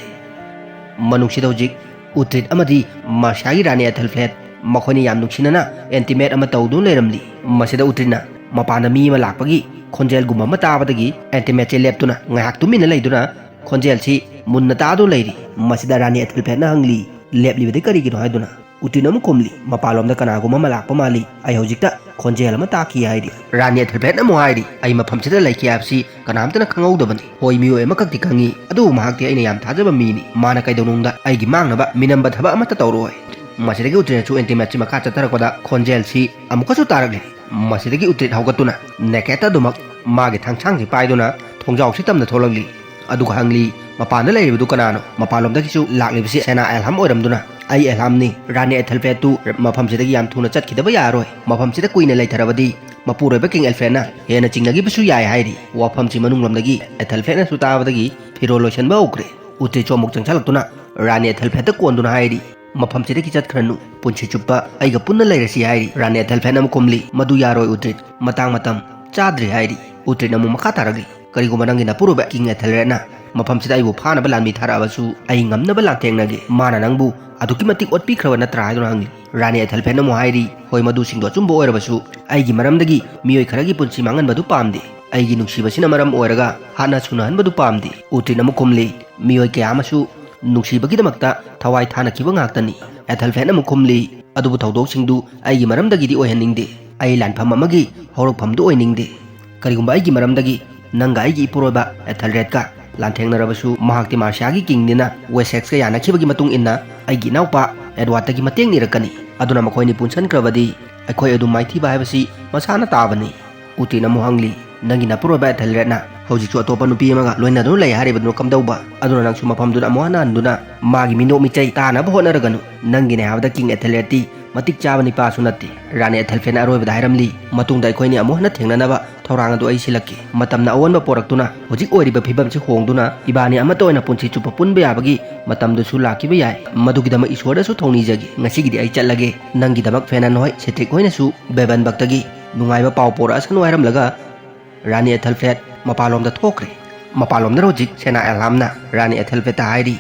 ꯃꯅꯨꯡꯁꯤꯗ ꯍꯧꯖꯤꯛ ꯎꯇ꯭ꯔꯤꯠ ꯑꯃꯗꯤ ꯃꯥꯔꯁꯤꯌꯥꯒꯤ ꯔꯥꯅꯤ ꯑꯦꯊꯦꯜꯐ꯭ꯂꯦꯠ ꯃꯈꯣꯏꯅ ꯌꯥꯝ ꯅꯨꯡꯁꯤꯅꯅ intimate ꯑꯃ ꯇꯧꯗꯨꯅ ꯂꯩꯔꯝꯂꯤ꯫ ꯃꯁꯤꯗ ꯎꯇ꯭ꯔꯤꯠꯅ ꯃꯄꯥꯟꯗ ꯃꯤ ꯑꯃ ꯂꯥꯛꯄꯒꯤ ꯈꯣꯟꯖꯦꯜꯒꯨꯝꯕ ꯑꯃ ꯇꯥꯕꯗꯒꯤ intimateꯁꯦ ꯂꯦꯞꯇꯨꯅ ꯉꯥꯏꯍꯥꯛ ꯇꯨꯃꯤꯟꯅ ꯂꯩꯗꯨꯅ ꯈꯣꯟꯖꯦꯜꯁꯤ ꯃꯨꯟꯅ ꯇꯥꯗꯨꯅ ꯂꯩꯔꯤ꯫ ꯃꯁꯤꯗ ꯔꯥꯅꯤ ꯑꯦꯊꯦꯜꯐ꯭ꯂꯦꯠꯅ ꯍꯪꯂꯤ, "ꯂꯦꯞꯂꯤꯕꯗꯤ ꯀꯔꯤꯒꯤꯅꯣ?" ꯍꯥꯏꯗꯨꯅ꯫ ꯎꯇ꯭ꯔꯤꯠꯅ ꯑꯃꯨꯛ ꯈꯨꯝꯂꯤ, "ꯃꯄꯥꯟꯂꯣꯝꯗ ꯀꯅꯥꯒꯨꯝꯕ ꯑꯃ ꯂꯥꯛꯄ ꯃꯥꯜꯂꯤ꯫ ꯑꯩ ꯍꯧꯖꯤꯛꯇ ꯈꯣꯟꯖꯦꯜ ꯑꯃ ꯇꯥꯈꯤ" ꯍꯥꯏꯔꯤ꯫ ꯔꯥꯅꯤ ꯑꯦꯊꯦꯜꯐ꯭ꯂꯦꯠꯅ ꯑꯃꯨꯛ ꯍꯥꯏꯔꯤ, "ꯑꯩ ꯃꯐꯝꯁꯤꯗ ꯂꯩꯈꯤ ꯍꯥꯏꯕꯁꯤ ꯀꯅꯥꯝꯇꯅ ꯈꯪꯍꯧꯗꯕꯅꯤ꯫ ꯍꯣꯏ, ꯃꯤꯑꯣꯏ ꯑꯃꯈꯛꯇꯤ ꯈꯪꯉꯤ, ꯑꯗꯨꯕꯨ ꯃꯍꯥꯛꯇꯤ ꯑꯩꯅ ꯌꯥꯝ ꯊꯥꯖꯕ ꯃꯤꯅꯤ꯫ ꯃꯥꯅ ꯀꯩꯗꯧꯅꯨꯡꯗ ꯑꯩꯒꯤ ꯃꯥꯡꯅꯕ ꯃꯤꯅꯝꯕ ꯊꯕꯛ ꯑꯃꯠꯇ ꯇꯧꯔꯣꯏ"꯫ ꯃꯁꯤꯗꯒꯤ ꯎꯇ꯭ꯔꯤꯠꯅꯁꯨ intimateꯁꯤ ꯃꯈꯥ ꯆꯠꯊꯔꯛꯄꯗ ꯈꯣꯟꯖꯦꯜꯁꯤ ꯑꯃꯨꯛꯀꯁꯨ ꯇꯥꯔꯛꯂꯤ꯫ ꯃꯁꯤꯗꯒꯤ ꯎꯇ꯭ꯔꯤꯠ ꯍꯧꯒꯠꯇꯨꯅ nakedꯇ ꯑꯗꯨꯃꯛ ꯃꯥꯒꯤ ꯊꯥꯡꯁꯥꯡꯁꯤ ꯄꯥꯏꯗꯨꯅ ꯊꯣꯡꯖꯥꯎꯁꯤ ꯇꯝꯅ ꯊꯣꯛꯂꯛꯂꯤ꯫ ꯑꯗꯨꯒ ꯍꯪꯂꯤ, "ꯃꯄꯥꯟꯗ ꯂꯩꯔꯤꯕꯗꯨ ꯀꯅꯥꯅꯣ? ꯃꯄꯥꯟꯂꯣꯝꯗꯒꯤꯁꯨ ꯂꯥꯛꯂꯤꯕꯁꯤ ꯁꯦꯅꯥ ꯑꯦꯜꯍꯥꯝ ꯑꯣꯏꯔꯝꯗꯨꯅ?" "ꯑꯩ ꯑꯦꯜꯍꯥꯝꯅꯤ꯫ ꯔꯥꯅꯤ ꯑꯦꯊꯦꯜꯐꯦꯠꯇꯨ ꯃꯐꯝꯁꯤꯗꯒꯤ ꯌꯥꯝ ꯊꯨꯅ ꯆꯠꯈꯤꯗꯕ ꯌꯥꯔꯣꯏ꯫ ꯃꯐꯝꯁꯤꯗ ꯀꯨꯏꯅ ꯂꯩꯊꯔꯕꯗꯤ ꯃꯄꯨꯔꯣꯏꯕ ꯀꯤꯡ ꯑꯦꯜꯐ꯭ꯔꯦꯗꯅ ꯍꯦꯟꯅ ꯆꯤꯡꯅꯈꯤꯕꯁꯨ ꯌꯥꯏ" ꯍꯥꯏꯔꯤ꯫ ꯋꯥꯐꯝꯁꯤ ꯃꯅꯨꯡꯂꯣꯝꯗꯒꯤ ꯑꯦꯊꯦꯜꯐꯦꯠꯅꯁꯨ ꯇꯥꯕꯗꯒꯤ ꯐꯤꯔꯣꯜ ꯂꯣꯏꯁꯟꯕ ꯍꯧꯈ꯭ꯔꯦ꯫ ꯎꯇ꯭ꯔꯤꯠꯁꯨ ꯑꯃꯨꯛ ꯆꯪꯁꯤꯜꯂꯛꯇꯨꯅ ꯔꯥꯅꯤ ꯑꯦꯊꯦꯜꯐꯦꯠꯇ ꯀꯣꯟꯗꯨꯅ ꯍꯥꯏꯔꯤ, "ꯃꯐꯝꯁꯤꯗꯒꯤ ꯆꯠꯈ꯭ꯔꯅꯨ, ꯄꯨꯟꯁꯤ ꯆꯨꯞꯄ ꯑꯩꯒ ꯄꯨꯟꯅ ꯂꯩꯔꯁꯤ" ꯍꯥꯏꯔꯤ꯫ ꯔꯥꯅꯤ ꯑꯦꯊꯦꯜꯐꯦꯠꯅ ꯑꯃꯨꯛ ꯈꯨꯝꯂꯤ, "ꯃꯗꯨ ꯌꯥꯔꯣꯏ ꯎꯇ꯭ꯔꯤꯠ, ꯃꯇꯥꯡ ꯃꯇꯝ ꯆꯥꯗ꯭ꯔꯤ" ꯍꯥꯏꯔꯤ꯫ ꯎꯇ꯭ꯔꯤꯠꯅ ꯑꯃꯨꯛ ꯃꯈꯥ ꯇꯥꯔꯛꯂꯤ, "ꯀꯔꯤꯒꯨꯝꯕ ꯅꯪꯒꯤ ꯅꯄꯨꯔꯣꯏꯕ ꯀꯤꯡ ꯑꯦꯊꯦꯜꯔꯦꯗꯅ ꯃꯐꯝꯁꯤꯗ ꯑꯩꯕꯨ ꯐꯥꯅꯕ ꯂꯥꯟꯃꯤ ꯊꯥꯔꯛꯑꯕꯁꯨ ꯑꯩ ꯉꯝꯅꯕ ꯂꯥꯟꯊꯦꯡꯅꯒꯦ꯫ ꯃꯥꯅ ꯅꯪꯕꯨ ꯑꯗꯨꯛꯀꯤ ꯃꯇꯤꯛ ꯑꯣꯠꯄꯤꯈ꯭ꯔꯕ ꯅꯠꯇ꯭ꯔꯥ?" ꯍꯥꯏꯗꯨꯅ ꯍꯪꯂꯤ꯫ ꯔꯥꯅꯤ ꯑꯦꯊꯦꯜꯐꯦꯠꯅ ꯑꯃꯨꯛ ꯍꯥꯏꯔꯤ, "ꯍꯣꯏ, ꯃꯗꯨꯁꯤꯡꯗꯣ ꯑꯆꯨꯝꯕ ꯑꯣꯏꯔꯕꯁꯨ ꯑꯩꯒꯤ ꯃꯔꯝꯗꯒꯤ ꯃꯤꯑꯣꯏ ꯈꯔꯒꯤ ꯄꯨꯟꯁꯤ ꯃꯥꯡꯍꯟꯕꯗꯨ ꯄꯥꯝꯗꯦ꯫ ꯑꯩꯒꯤ ꯅꯨꯡꯁꯤꯕꯁꯤꯅ ꯃꯔꯝ ꯑꯣꯏꯔꯒ ꯍꯥꯠꯅ ꯁꯨꯅꯍꯟꯕꯗꯨ ꯄꯥꯝꯗꯦ꯫" ꯎꯇ꯭ꯔꯤꯠ ꯑꯃꯨꯛ ꯈꯨꯝꯂꯤ, "ꯃꯤꯑꯣꯏ ꯀꯌꯥ ꯑꯃꯁꯨ ꯅꯨꯡꯁꯤꯕꯒꯤꯗꯃꯛꯇ ꯊꯋꯥꯏ ꯊꯥꯅꯈꯤꯕ ꯉꯥꯛꯇꯅꯤ꯫" ꯑꯦꯊꯦꯜꯐꯦꯠꯅ ꯑꯃꯨꯛ ꯈꯨꯝꯂꯤ, "ꯑꯗꯨꯕꯨ ꯊꯧꯗꯣꯛꯁꯤꯡꯗꯨ ꯑꯩꯒꯤ ꯃꯔꯝꯗꯒꯤꯗꯤ ꯑꯣꯏꯍꯟꯅꯤꯡꯗꯦ꯫ ꯑꯩ ꯂꯥꯟꯐꯝ ꯑꯃꯒꯤ ꯍꯧꯔꯛꯐꯝꯗꯨ ꯑꯣꯏꯅꯤꯡꯗꯦ꯫ ꯀꯔꯤꯒꯨꯝꯕ ꯑꯩꯒꯤ ꯃꯔꯝꯗꯒꯤ ꯅꯪꯒ ꯑꯩꯒꯤ ꯏꯄꯨꯔꯣꯏꯕ ꯑꯦꯊꯦꯜꯔꯦꯗꯀ ꯂꯥꯟꯊꯦꯡꯅꯔꯕꯁꯨ, ꯃꯍꯥꯛꯇꯤ ꯃꯥꯔꯁꯤꯌꯥꯒꯤ ꯀꯤꯡꯅꯤꯅ ꯋꯦꯁꯦꯛꯁꯀ ꯌꯥꯅꯈꯤꯕꯒꯤ ꯃꯇꯨꯡ ꯏꯟꯅ ꯑꯩꯒꯤ ꯏꯅꯥꯎꯄꯥ ꯑꯦꯗꯋꯥꯔꯗꯇꯒꯤ ꯃꯇꯦꯡ ꯅꯤꯔꯛꯀꯅꯤ꯫ ꯑꯗꯨꯅ ꯃꯈꯣꯏꯅꯤ ꯄꯨꯟꯁꯤꯟꯈ꯭ꯔꯕꯗꯤ ꯑꯩꯈꯣꯏ ꯑꯗꯨꯝ ꯃꯥꯏꯊꯤꯕ ꯍꯥꯏꯕꯁꯤ ꯃꯁꯥꯅ ꯇꯥꯕꯅꯤ꯫" ꯎꯇ꯭ꯔꯤꯠꯅ ꯑꯃꯨꯛ ꯍꯪꯂꯤ, "ꯅꯪꯒꯤ ꯅꯄꯨꯔꯣꯏꯕ ꯑꯦꯊꯦꯜꯔꯦꯗꯅ ꯍꯧꯖꯤꯛꯁꯨ ꯑꯇꯣꯞꯄ ꯅꯨꯄꯤ ꯑꯃꯒ ꯂꯣꯏꯅꯗꯨꯅ ꯂꯩ ꯍꯥꯏꯔꯤꯕꯗꯨꯅ ꯀꯝꯗꯧꯕ? ꯑꯗꯨꯅ ꯅꯪꯁꯨ ꯃꯐꯝꯗꯨꯗ ꯑꯃꯨꯛ ꯍꯟꯅ ꯍꯟꯗꯨꯅ ꯃꯥꯒꯤ ꯃꯤꯅꯣꯛ ꯃꯤꯆꯩ ꯇꯥꯅꯕ ꯍꯣꯠꯅꯔꯒꯅꯨ꯫ ꯅꯪꯒꯤꯅꯦ ꯍꯥꯏꯕꯗ ꯀꯤꯡ ꯑꯦꯊꯦꯜꯔꯦꯗꯇꯤ ꯃꯇꯤꯛ ꯆꯥꯕ ꯅꯤꯄꯥꯁꯨ ꯅꯠꯇꯦ꯫" ꯔꯥꯅꯤ ꯑꯦꯊꯦꯜꯐꯦꯠꯅ ꯑꯔꯣꯏꯕꯗ ꯍꯥꯏꯔꯝꯂꯤ, "ꯃꯇꯨꯡꯗ ꯑꯩꯈꯣꯏꯅꯤ ꯑꯃꯨꯛ ꯍꯟꯅ ꯊꯦꯡꯅꯅꯕ ꯊꯧꯔꯥꯡ ꯑꯗꯨ ꯑꯩ ꯁꯤꯜꯂꯛꯀꯦ꯫ ꯃꯇꯝꯅ ꯑꯑꯣꯟꯕ ꯄꯣꯔꯛꯇꯨꯅ ꯍꯧꯖꯤꯛ ꯑꯣꯏꯔꯤꯕ ꯐꯤꯕꯝꯁꯤ ꯍꯣꯡꯗꯨꯅ ꯏꯕꯥꯅꯤ ꯑꯃꯠꯇ ꯑꯣꯏꯅ ꯄꯨꯟꯁꯤ ꯆꯨꯞꯄ ꯄꯨꯟꯕ ꯌꯥꯕꯒꯤ ꯃꯇꯝꯗꯨꯁꯨ ꯂꯥꯛꯈꯤꯕ ꯌꯥꯏ꯫ ꯃꯗꯨꯒꯤꯗꯃꯛ ꯏꯁꯣꯔꯗꯁꯨ ꯊꯧꯅꯤꯖꯒꯦ꯫ ꯉꯁꯤꯒꯤꯗꯤ ꯑꯩ ꯆꯠꯂꯒꯦ꯫ ꯅꯪꯒꯤꯗꯃꯛ ꯐꯦꯅꯟ ꯍꯣꯏ, ꯁꯦꯇ꯭ꯔꯤꯛ ꯍꯣꯏꯅꯁꯨ ꯕꯦꯕꯟꯕꯛꯇꯒꯤ ꯅꯨꯡꯉꯥꯏꯕ ꯄꯥꯎ ꯄꯣꯔꯛꯑꯁꯅꯨ" ꯍꯥꯏꯔꯝꯂꯒ ꯔꯥꯅꯤ ꯑꯦꯊꯦꯜꯐꯦꯠ ꯃꯄꯥꯟꯂꯣꯝꯗ ꯊꯣꯛꯈ꯭ꯔꯦ꯫ ꯃꯄꯥꯟꯂꯣꯝꯗ ꯍꯧꯖꯤꯛ ꯁꯦꯅꯥ ꯑꯦꯜꯍꯥꯝꯅ ꯔꯥꯅꯤ ꯑꯦꯊꯦꯜꯐꯦꯠꯇ ꯍꯥꯏꯔꯤ,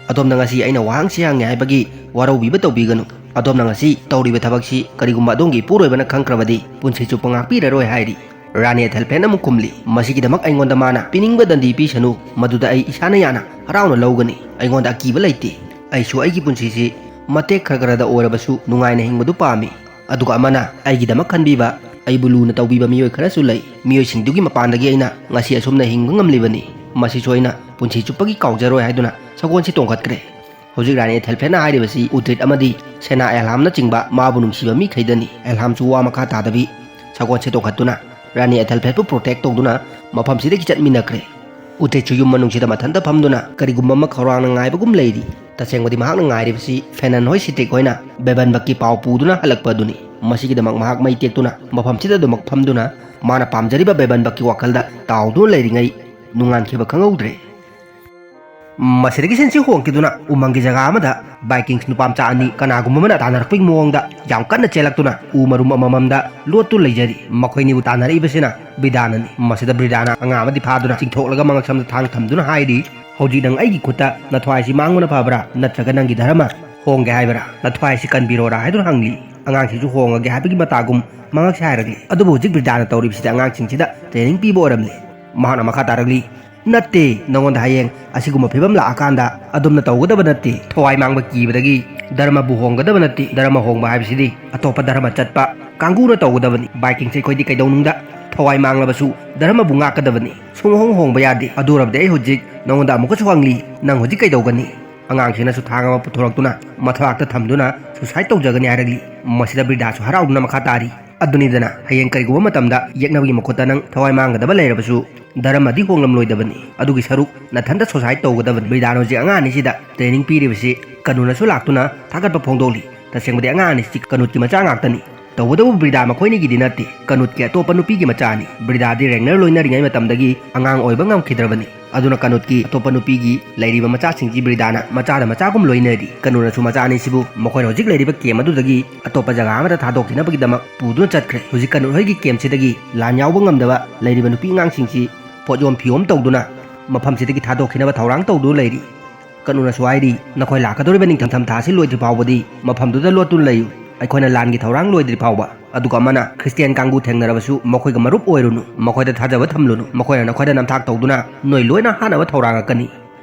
"ꯑꯗꯣꯝꯅ ꯉꯁꯤ ꯑꯩꯅ ꯋꯥꯍꯪꯁꯤ ꯍꯪꯉꯦ ꯍꯥꯏꯕꯒꯤ ꯋꯥꯔꯧꯕꯤꯕ ꯇꯧꯕꯤꯒꯅꯨ꯫ ꯑꯗꯣꯝꯅ ꯉꯁꯤ ꯇꯧꯔꯤꯕ ꯊꯕꯛꯁꯤ ꯀꯔꯤꯒꯨꯝꯕ ꯑꯗꯣꯝꯒꯤ ꯏꯄꯨꯔꯣꯏꯕꯅ ꯈꯪꯈ꯭ꯔꯕꯗꯤ ꯄꯨꯟꯁꯤ ꯆꯨꯞꯄ ꯉꯥꯛꯄꯤꯔꯔꯣꯏ" ꯍꯥꯏꯔꯤ꯫ ꯔꯥꯅꯤ ꯑꯦꯊꯦꯜꯐꯦꯠꯅ ꯑꯃꯨꯛ ꯈꯨꯝꯂꯤ, "ꯃꯁꯤꯒꯤꯗꯃꯛ ꯑꯩꯉꯣꯟꯗ ꯃꯥꯅ ꯄꯤꯅꯤꯡꯕ ꯗꯟꯗꯤ ꯄꯤꯁꯅꯨ, ꯃꯗꯨꯗ ꯑꯩ ꯏꯁꯥꯅ ꯌꯥꯅ ꯍꯔꯥꯎꯅ ꯂꯧꯒꯅꯤ꯫ ꯑꯩꯉꯣꯟꯗ ꯑꯀꯤꯕ ꯂꯩꯇꯦ꯫ ꯑꯩꯁꯨ ꯑꯩꯒꯤ ꯄꯨꯟꯁꯤꯁꯤ ꯃꯇꯦꯛ ꯈꯔ ꯈꯔꯗ ꯑꯣꯏꯔꯕꯁꯨ ꯅꯨꯡꯉꯥꯏꯅ ꯍꯤꯡꯕꯗꯨ ꯄꯥꯝꯃꯤ꯫ ꯑꯗꯨꯒ ꯑꯃꯅ ꯑꯩꯒꯤꯗꯃꯛ ꯈꯟꯕꯤꯕ, ꯑꯩꯕꯨ ꯂꯨꯅ ꯇꯧꯕꯤꯕ ꯃꯤꯑꯣꯏ ꯈꯔꯁꯨ ꯂꯩ꯫ ꯃꯤꯑꯣꯏꯁꯤꯡꯗꯨꯒꯤ ꯃꯄꯥꯟꯗꯒꯤ ꯑꯩꯅ ꯉꯁꯤ ꯑꯁꯨꯝꯅ ꯍꯤꯡꯕ ꯉꯝꯂꯤꯕꯅꯤ꯫ ꯃꯁꯤꯁꯨ ꯑꯩꯅ ꯄꯨꯟꯁꯤ ꯆꯨꯞꯄꯒꯤ ꯀꯥꯎꯖꯔꯣꯏ" ꯍꯥꯏꯗꯨꯅ ꯁꯒꯣꯜꯁꯤ ꯇꯣꯡꯈꯠꯈ꯭ꯔꯦ꯫ ꯍꯧꯖꯤꯛ ꯔꯥꯅꯤ ꯑꯦꯊꯦꯜꯐꯦꯠꯅ ꯍꯥꯏꯔꯤꯕꯁꯤ ꯎꯇ꯭ꯔꯤꯠ ꯑꯃꯗꯤ ꯁꯦꯅꯥ ꯑꯦꯜꯍꯥꯝꯅꯆꯤꯡꯕ ꯃꯥꯕꯨ ꯅꯨꯡꯁꯤꯕ ꯃꯤꯈꯩꯗꯅꯤ꯫ ꯑꯦꯜꯍꯥꯝꯁꯨ ꯋꯥ ꯃꯈꯥ ꯇꯥꯗꯕꯤ ꯁꯒꯣꯜꯁꯦ ꯇꯣꯡꯈꯠꯇꯨꯅ ꯔꯥꯅꯤ ꯑꯦꯊꯦꯜꯐꯦꯠꯄꯨ ꯄ꯭ꯔꯣꯇꯦꯛ ꯇꯧꯗꯨꯅ ꯃꯐꯝꯁꯤꯗꯒꯤ ꯆꯠꯃꯤꯟꯅꯈ꯭ꯔꯦ꯫ ꯎꯇꯦꯠꯁꯨ ꯌꯨꯝ ꯃꯅꯨꯡꯁꯤꯗ ꯃꯊꯟꯇ ꯐꯝꯗꯨꯅ ꯀꯔꯤꯒꯨꯝꯕ ꯑꯃ ꯈꯧꯔꯥꯡꯅ ꯉꯥꯏꯕꯒꯨꯝ ꯂꯩꯔꯤ꯫ ꯇꯁꯦꯡꯕꯗꯤ ꯃꯍꯥꯛꯅ ꯉꯥꯏꯔꯤꯕꯁꯤ ꯐꯦꯅꯟ ꯍꯣꯏ ꯁꯤꯇ꯭ꯔꯤꯛ ꯍꯣꯏꯅ ꯕꯦꯕꯟꯕꯛꯀꯤ ꯄꯥꯎ ꯄꯨꯗꯨꯅ ꯍꯜꯂꯛꯄ ꯑꯗꯨꯅꯤ꯫ ꯃꯁꯤꯒꯤꯗꯃꯛ ꯃꯍꯥꯛ ꯃꯩ ꯇꯦꯛꯇꯨꯅ ꯃꯐꯝꯁꯤꯗ ꯑꯗꯨꯃꯛ ꯐꯝꯗꯨꯅ ꯃꯥꯅ ꯄꯥꯝꯖꯔꯤꯕ ꯕꯦꯕꯟꯕꯛꯀꯤ ꯋꯥꯈꯜꯗ ꯇꯥꯎꯗꯨꯅ ꯂꯩꯔꯤꯉꯩ ꯅꯨꯡꯉꯥꯟꯈꯤꯕ ꯈꯪꯍꯧꯗ꯭ꯔꯦ꯫ ꯃꯁꯤꯗꯒꯤ ꯁꯤꯟꯁꯤ ꯍꯣꯡꯈꯤꯗꯨꯅ ꯎꯃꯪꯒꯤ ꯖꯒꯥ ꯑꯃꯗ ꯕꯥꯏꯀꯤꯡꯁ ꯅꯨꯄꯥ ꯃꯆꯥ ꯑꯅꯤ ꯀꯅꯥꯒꯨꯝꯕ ꯑꯃꯅ ꯇꯥꯟꯅꯔꯛꯄꯒꯤ ꯃꯑꯣꯡꯗ ꯌꯥꯝ ꯀꯟꯅ ꯆꯦꯜꯂꯛꯇꯨꯅ ꯎ ꯃꯔꯨꯝ ꯑꯃꯃꯝꯗ ꯂꯣꯠꯇꯨ ꯂꯩꯖꯔꯤ꯫ ꯃꯈꯣꯏꯅꯤꯕꯨ ꯇꯥꯟꯅꯔꯛꯏꯕꯁꯤꯅ ꯕ꯭ꯔꯤꯗꯥꯅꯅꯤ꯫ ꯃꯁꯤꯗ ꯕ꯭ꯔꯤꯗꯥꯅ ꯑꯉꯥꯡ ꯑꯃꯗꯤ ꯐꯥꯗꯨꯅ ꯆꯤꯡꯊꯣꯛꯂꯒ ꯃꯉꯛꯁꯝꯗ ꯊꯥꯡ ꯊꯝꯗꯨꯅ ꯍꯥꯏꯔꯤ, "ꯍꯧꯖꯤꯛ ꯅꯪ ꯑꯩꯒꯤ ꯈꯨꯠꯇ ꯅꯊ꯭ꯋꯥꯏꯁꯤ ꯃꯥꯡꯕꯅ ꯐꯕ꯭ꯔꯥ, ꯅꯠꯇ꯭ꯔꯒ ꯅꯪꯒꯤ ꯙꯔꯃ ꯍꯣꯡꯒꯦ ꯍꯥꯏꯕ꯭ꯔꯥ? ꯅꯊ꯭ꯋꯥꯏꯁꯤ ꯀꯟꯕꯤꯔꯣꯔꯥ?" ꯍꯥꯏꯗꯨꯅ ꯍꯪꯂꯤ꯫ ꯑꯉꯥꯡꯁꯤꯁꯨ ꯍꯣꯡꯉꯒꯦ ꯍꯥꯏꯕꯒꯤ ꯃꯇꯥꯒꯨꯝ ꯃꯉꯛꯁꯦ ꯍꯥꯏꯔꯛꯂꯤ꯫ ꯑꯗꯨꯕꯨ ꯍꯧꯖꯤꯛ ꯕ꯭ꯔꯤꯗꯥꯅ ꯇꯧꯔꯤꯕꯁꯤꯗꯤ ꯑꯉꯥꯡꯁꯤꯡꯁꯤꯗ ꯇ꯭ꯔꯦꯅꯤꯡ ꯄꯤꯕ ꯑꯣꯏꯔꯝꯂꯦ꯫ ꯃꯍꯥꯛꯅ ꯃꯈꯥ ꯇꯥꯔꯛꯂꯤ, "ꯅꯠꯇꯦ, ꯅꯉꯣꯟꯗ ꯍꯌꯦꯡ ꯑꯁꯤꯒꯨꯝꯕ ꯐꯤꯕꯝ ꯂꯥꯛꯑꯀꯥꯟꯗ ꯑꯗꯣꯝꯅ ꯇꯧꯒꯗꯕ ꯅꯠꯇꯦ꯫ ꯊꯋꯥꯏ ꯃꯥꯡꯕ ꯀꯤꯕꯗꯒꯤ ꯙꯔꯃꯕꯨ ꯍꯣꯡꯒꯗꯕ ꯅꯠꯇꯦ꯫ ꯙꯔꯃ ꯍꯣꯡꯕ ꯍꯥꯏꯕꯁꯤꯗꯤ ꯑꯇꯣꯞꯄ ꯙꯔꯃ ꯆꯠꯄ ꯀꯥꯡꯕꯨꯅ ꯇꯧꯒꯗꯕꯅꯤ꯫ ꯕꯥꯏꯀꯤꯡꯁꯦ ꯑꯩꯈꯣꯏꯗꯤ ꯀꯩꯗꯧꯅꯨꯡꯗ ꯊꯋꯥꯏ ꯃꯥꯡꯂꯕꯁꯨ ꯙꯔꯃꯕꯨ ꯉꯥꯛꯀꯗꯕꯅꯤ꯫ ꯁꯨꯡꯍꯣꯡ ꯍꯣꯡꯕ ꯌꯥꯗꯦ꯫ ꯑꯗꯨ ꯑꯣꯏꯔꯕꯗꯤ ꯑꯩ ꯍꯧꯖꯤꯛ ꯅꯉꯣꯟꯗ ꯑꯃꯨꯛꯀꯁꯨ ꯍꯪꯂꯤ, ꯅꯪ ꯍꯧꯖꯤꯛ ꯀꯩꯗꯧꯒꯅꯤ?" ꯑꯉꯥꯡꯁꯤꯡꯅꯁꯨ ꯊꯥꯡ ꯑꯃ ꯄꯨꯊꯣꯔꯛꯇꯨꯅ ꯃꯊꯕꯥꯛꯇ ꯊꯝꯗꯨꯅ suicide ꯇꯧꯖꯒꯅꯤ ꯍꯥꯏꯔꯛꯂꯤ꯫ ꯃꯁꯤꯗ ꯕ꯭ꯔꯤꯗꯥꯁꯨ ꯍꯔꯥꯎꯗꯨꯅ ꯃꯈꯥ ꯇꯥꯔꯤ, "ꯑꯗꯨꯅꯤꯗꯅ, ꯍꯌꯦꯡ ꯀꯔꯤꯒꯨꯝꯕ ꯃꯇꯝꯗ ꯌꯦꯛꯅꯕꯒꯤ ꯃꯈꯨꯠꯇ ꯅꯪ ꯊꯋꯥꯏ ꯃꯥꯡꯒꯗꯕ ꯂꯩꯔꯕꯁꯨ ꯙꯔꯃꯗꯤ ꯍꯣꯡꯂꯝꯂꯣꯏꯗꯕꯅꯤ꯫ ꯑꯗꯨꯒꯤ ꯁꯔꯨꯛ ꯅꯊꯟꯇ suicide ꯇꯧꯒꯗꯕꯅꯤ꯫" ꯕ꯭ꯔꯤꯗꯥꯅ ꯍꯧꯖꯤꯛ ꯑꯉꯥꯡ ꯑꯅꯤꯁꯤꯗ ꯇ꯭ꯔꯦꯅꯤꯡ ꯄꯤꯔꯤꯕꯁꯤ ꯀꯅꯨꯅꯁꯨ ꯂꯥꯛꯇꯨꯅ ꯊꯥꯒꯠꯄ ꯐꯣꯡꯗꯣꯛꯂꯤ꯫ ꯇꯁꯦꯡꯕꯗꯤ ꯑꯉꯥꯡ ꯑꯅꯤꯁꯤ ꯀꯅꯨꯠꯀꯤ ꯃꯆꯥ ꯉꯥꯛꯇꯅꯤ꯫ ꯇꯧꯕꯇꯕꯨ ꯕ꯭ꯔꯤꯗꯥ ꯃꯈꯣꯏꯅꯤꯒꯤꯗꯤ ꯅꯠꯇꯦ, ꯀꯅꯨꯠꯀꯤ ꯑꯇꯣꯞꯄ ꯅꯨꯄꯤꯒꯤ ꯃꯆꯥꯅꯤ꯫ ꯕ꯭ꯔꯤꯗꯥꯗꯤ ꯔꯦꯡꯅꯔ ꯂꯣꯏꯅꯔꯤꯉꯩ ꯃꯇꯝꯗꯒꯤ ꯑꯉꯥꯡ ꯑꯣꯏꯕ ꯉꯝꯈꯤꯗ꯭ꯔꯕꯅꯤ꯫ ꯑꯗꯨꯅ ꯀꯅꯨꯠꯀꯤ ꯑꯇꯣꯞꯄ ꯅꯨꯄꯤꯒꯤ ꯂꯩꯔꯤꯕ ꯃꯆꯥꯁꯤꯡꯁꯤ ꯕ꯭ꯔꯤꯗꯥꯅ ꯃꯆꯥꯗ ꯃꯆꯥꯒꯨꯝ ꯂꯣꯏꯅꯔꯤ꯫ ꯀꯅꯨꯅꯁꯨ ꯃꯆꯥ ꯑꯅꯤꯁꯤꯕꯨ ꯃꯈꯣꯏꯅ ꯍꯧꯖꯤꯛ ꯂꯩꯔꯤꯕ ꯀꯦꯝ ꯑꯗꯨꯗꯒꯤ ꯑꯇꯣꯞꯄ ꯖꯒꯥ ꯑꯃꯗ ꯊꯥꯗꯣꯛꯈꯤꯅꯕꯒꯤꯗꯃꯛ ꯄꯨꯗꯨꯅ ꯆꯠꯈ꯭ꯔꯦ꯫ ꯍꯧꯖꯤꯛ ꯀꯅꯨꯠ ꯍꯣꯏꯒꯤ ꯀꯦꯝꯁꯤꯗꯒꯤ ꯂꯥꯟ ꯌꯥꯎꯕ ꯉꯝꯗꯕ ꯂꯩꯔꯤꯕ ꯅꯨꯄꯤ ꯑꯉꯥꯡꯁꯤꯡꯁꯤ ꯄꯣꯠꯌꯣꯝ ꯐꯤꯌꯣꯝ ꯇꯧꯗꯨꯅ ꯃꯐꯝꯁꯤꯗꯒꯤ ꯊꯥꯗꯣꯛꯈꯤꯅꯕ ꯊꯧꯔꯥꯡ ꯇꯧꯗꯨꯅ ꯂꯩꯔꯤ꯫ ꯀꯅꯨꯅꯁꯨ ꯍꯥꯏꯔꯤ, "ꯅꯈꯣꯏ ꯂꯥꯛꯀꯗꯧꯔꯤꯕ ꯅꯤꯡꯊꯝꯊꯥ ꯑꯁꯤ ꯂꯣꯏꯗ꯭ꯔꯤ ꯐꯥꯎꯕꯗꯤ ꯃꯐꯝꯗꯨꯗ ꯂꯣꯠꯇꯨꯅ ꯂꯩꯌꯨ꯫ ꯑꯩꯈꯣꯏꯅ ꯂꯥꯟꯒꯤ ꯊꯧꯔꯥꯡ ꯂꯣꯏꯗ꯭ꯔꯤ ꯐꯥꯎꯕ꯫" ꯑꯗꯨꯒ ꯑꯃꯅ, "ꯈ꯭ꯔꯤꯁꯇꯤꯌꯥꯟ ꯀꯥꯡꯕꯨ ꯊꯦꯡꯅꯔꯕꯁꯨ ꯃꯈꯣꯏꯒ ꯃꯔꯨꯞ ꯑꯣꯏꯔꯨꯅꯨ, ꯃꯈꯣꯏꯗ ꯊꯥꯖꯕ ꯊꯝꯂꯨꯅꯨ, ꯃꯈꯣꯏꯅ ꯅꯈꯣꯏꯗ ꯅꯝꯊꯥꯛ ꯇꯧꯗꯨꯅ ꯅꯣꯏ ꯂꯣꯏꯅ ꯍꯥꯠꯅꯕ ꯊꯧꯔꯥꯡꯉꯛꯀꯅꯤ꯫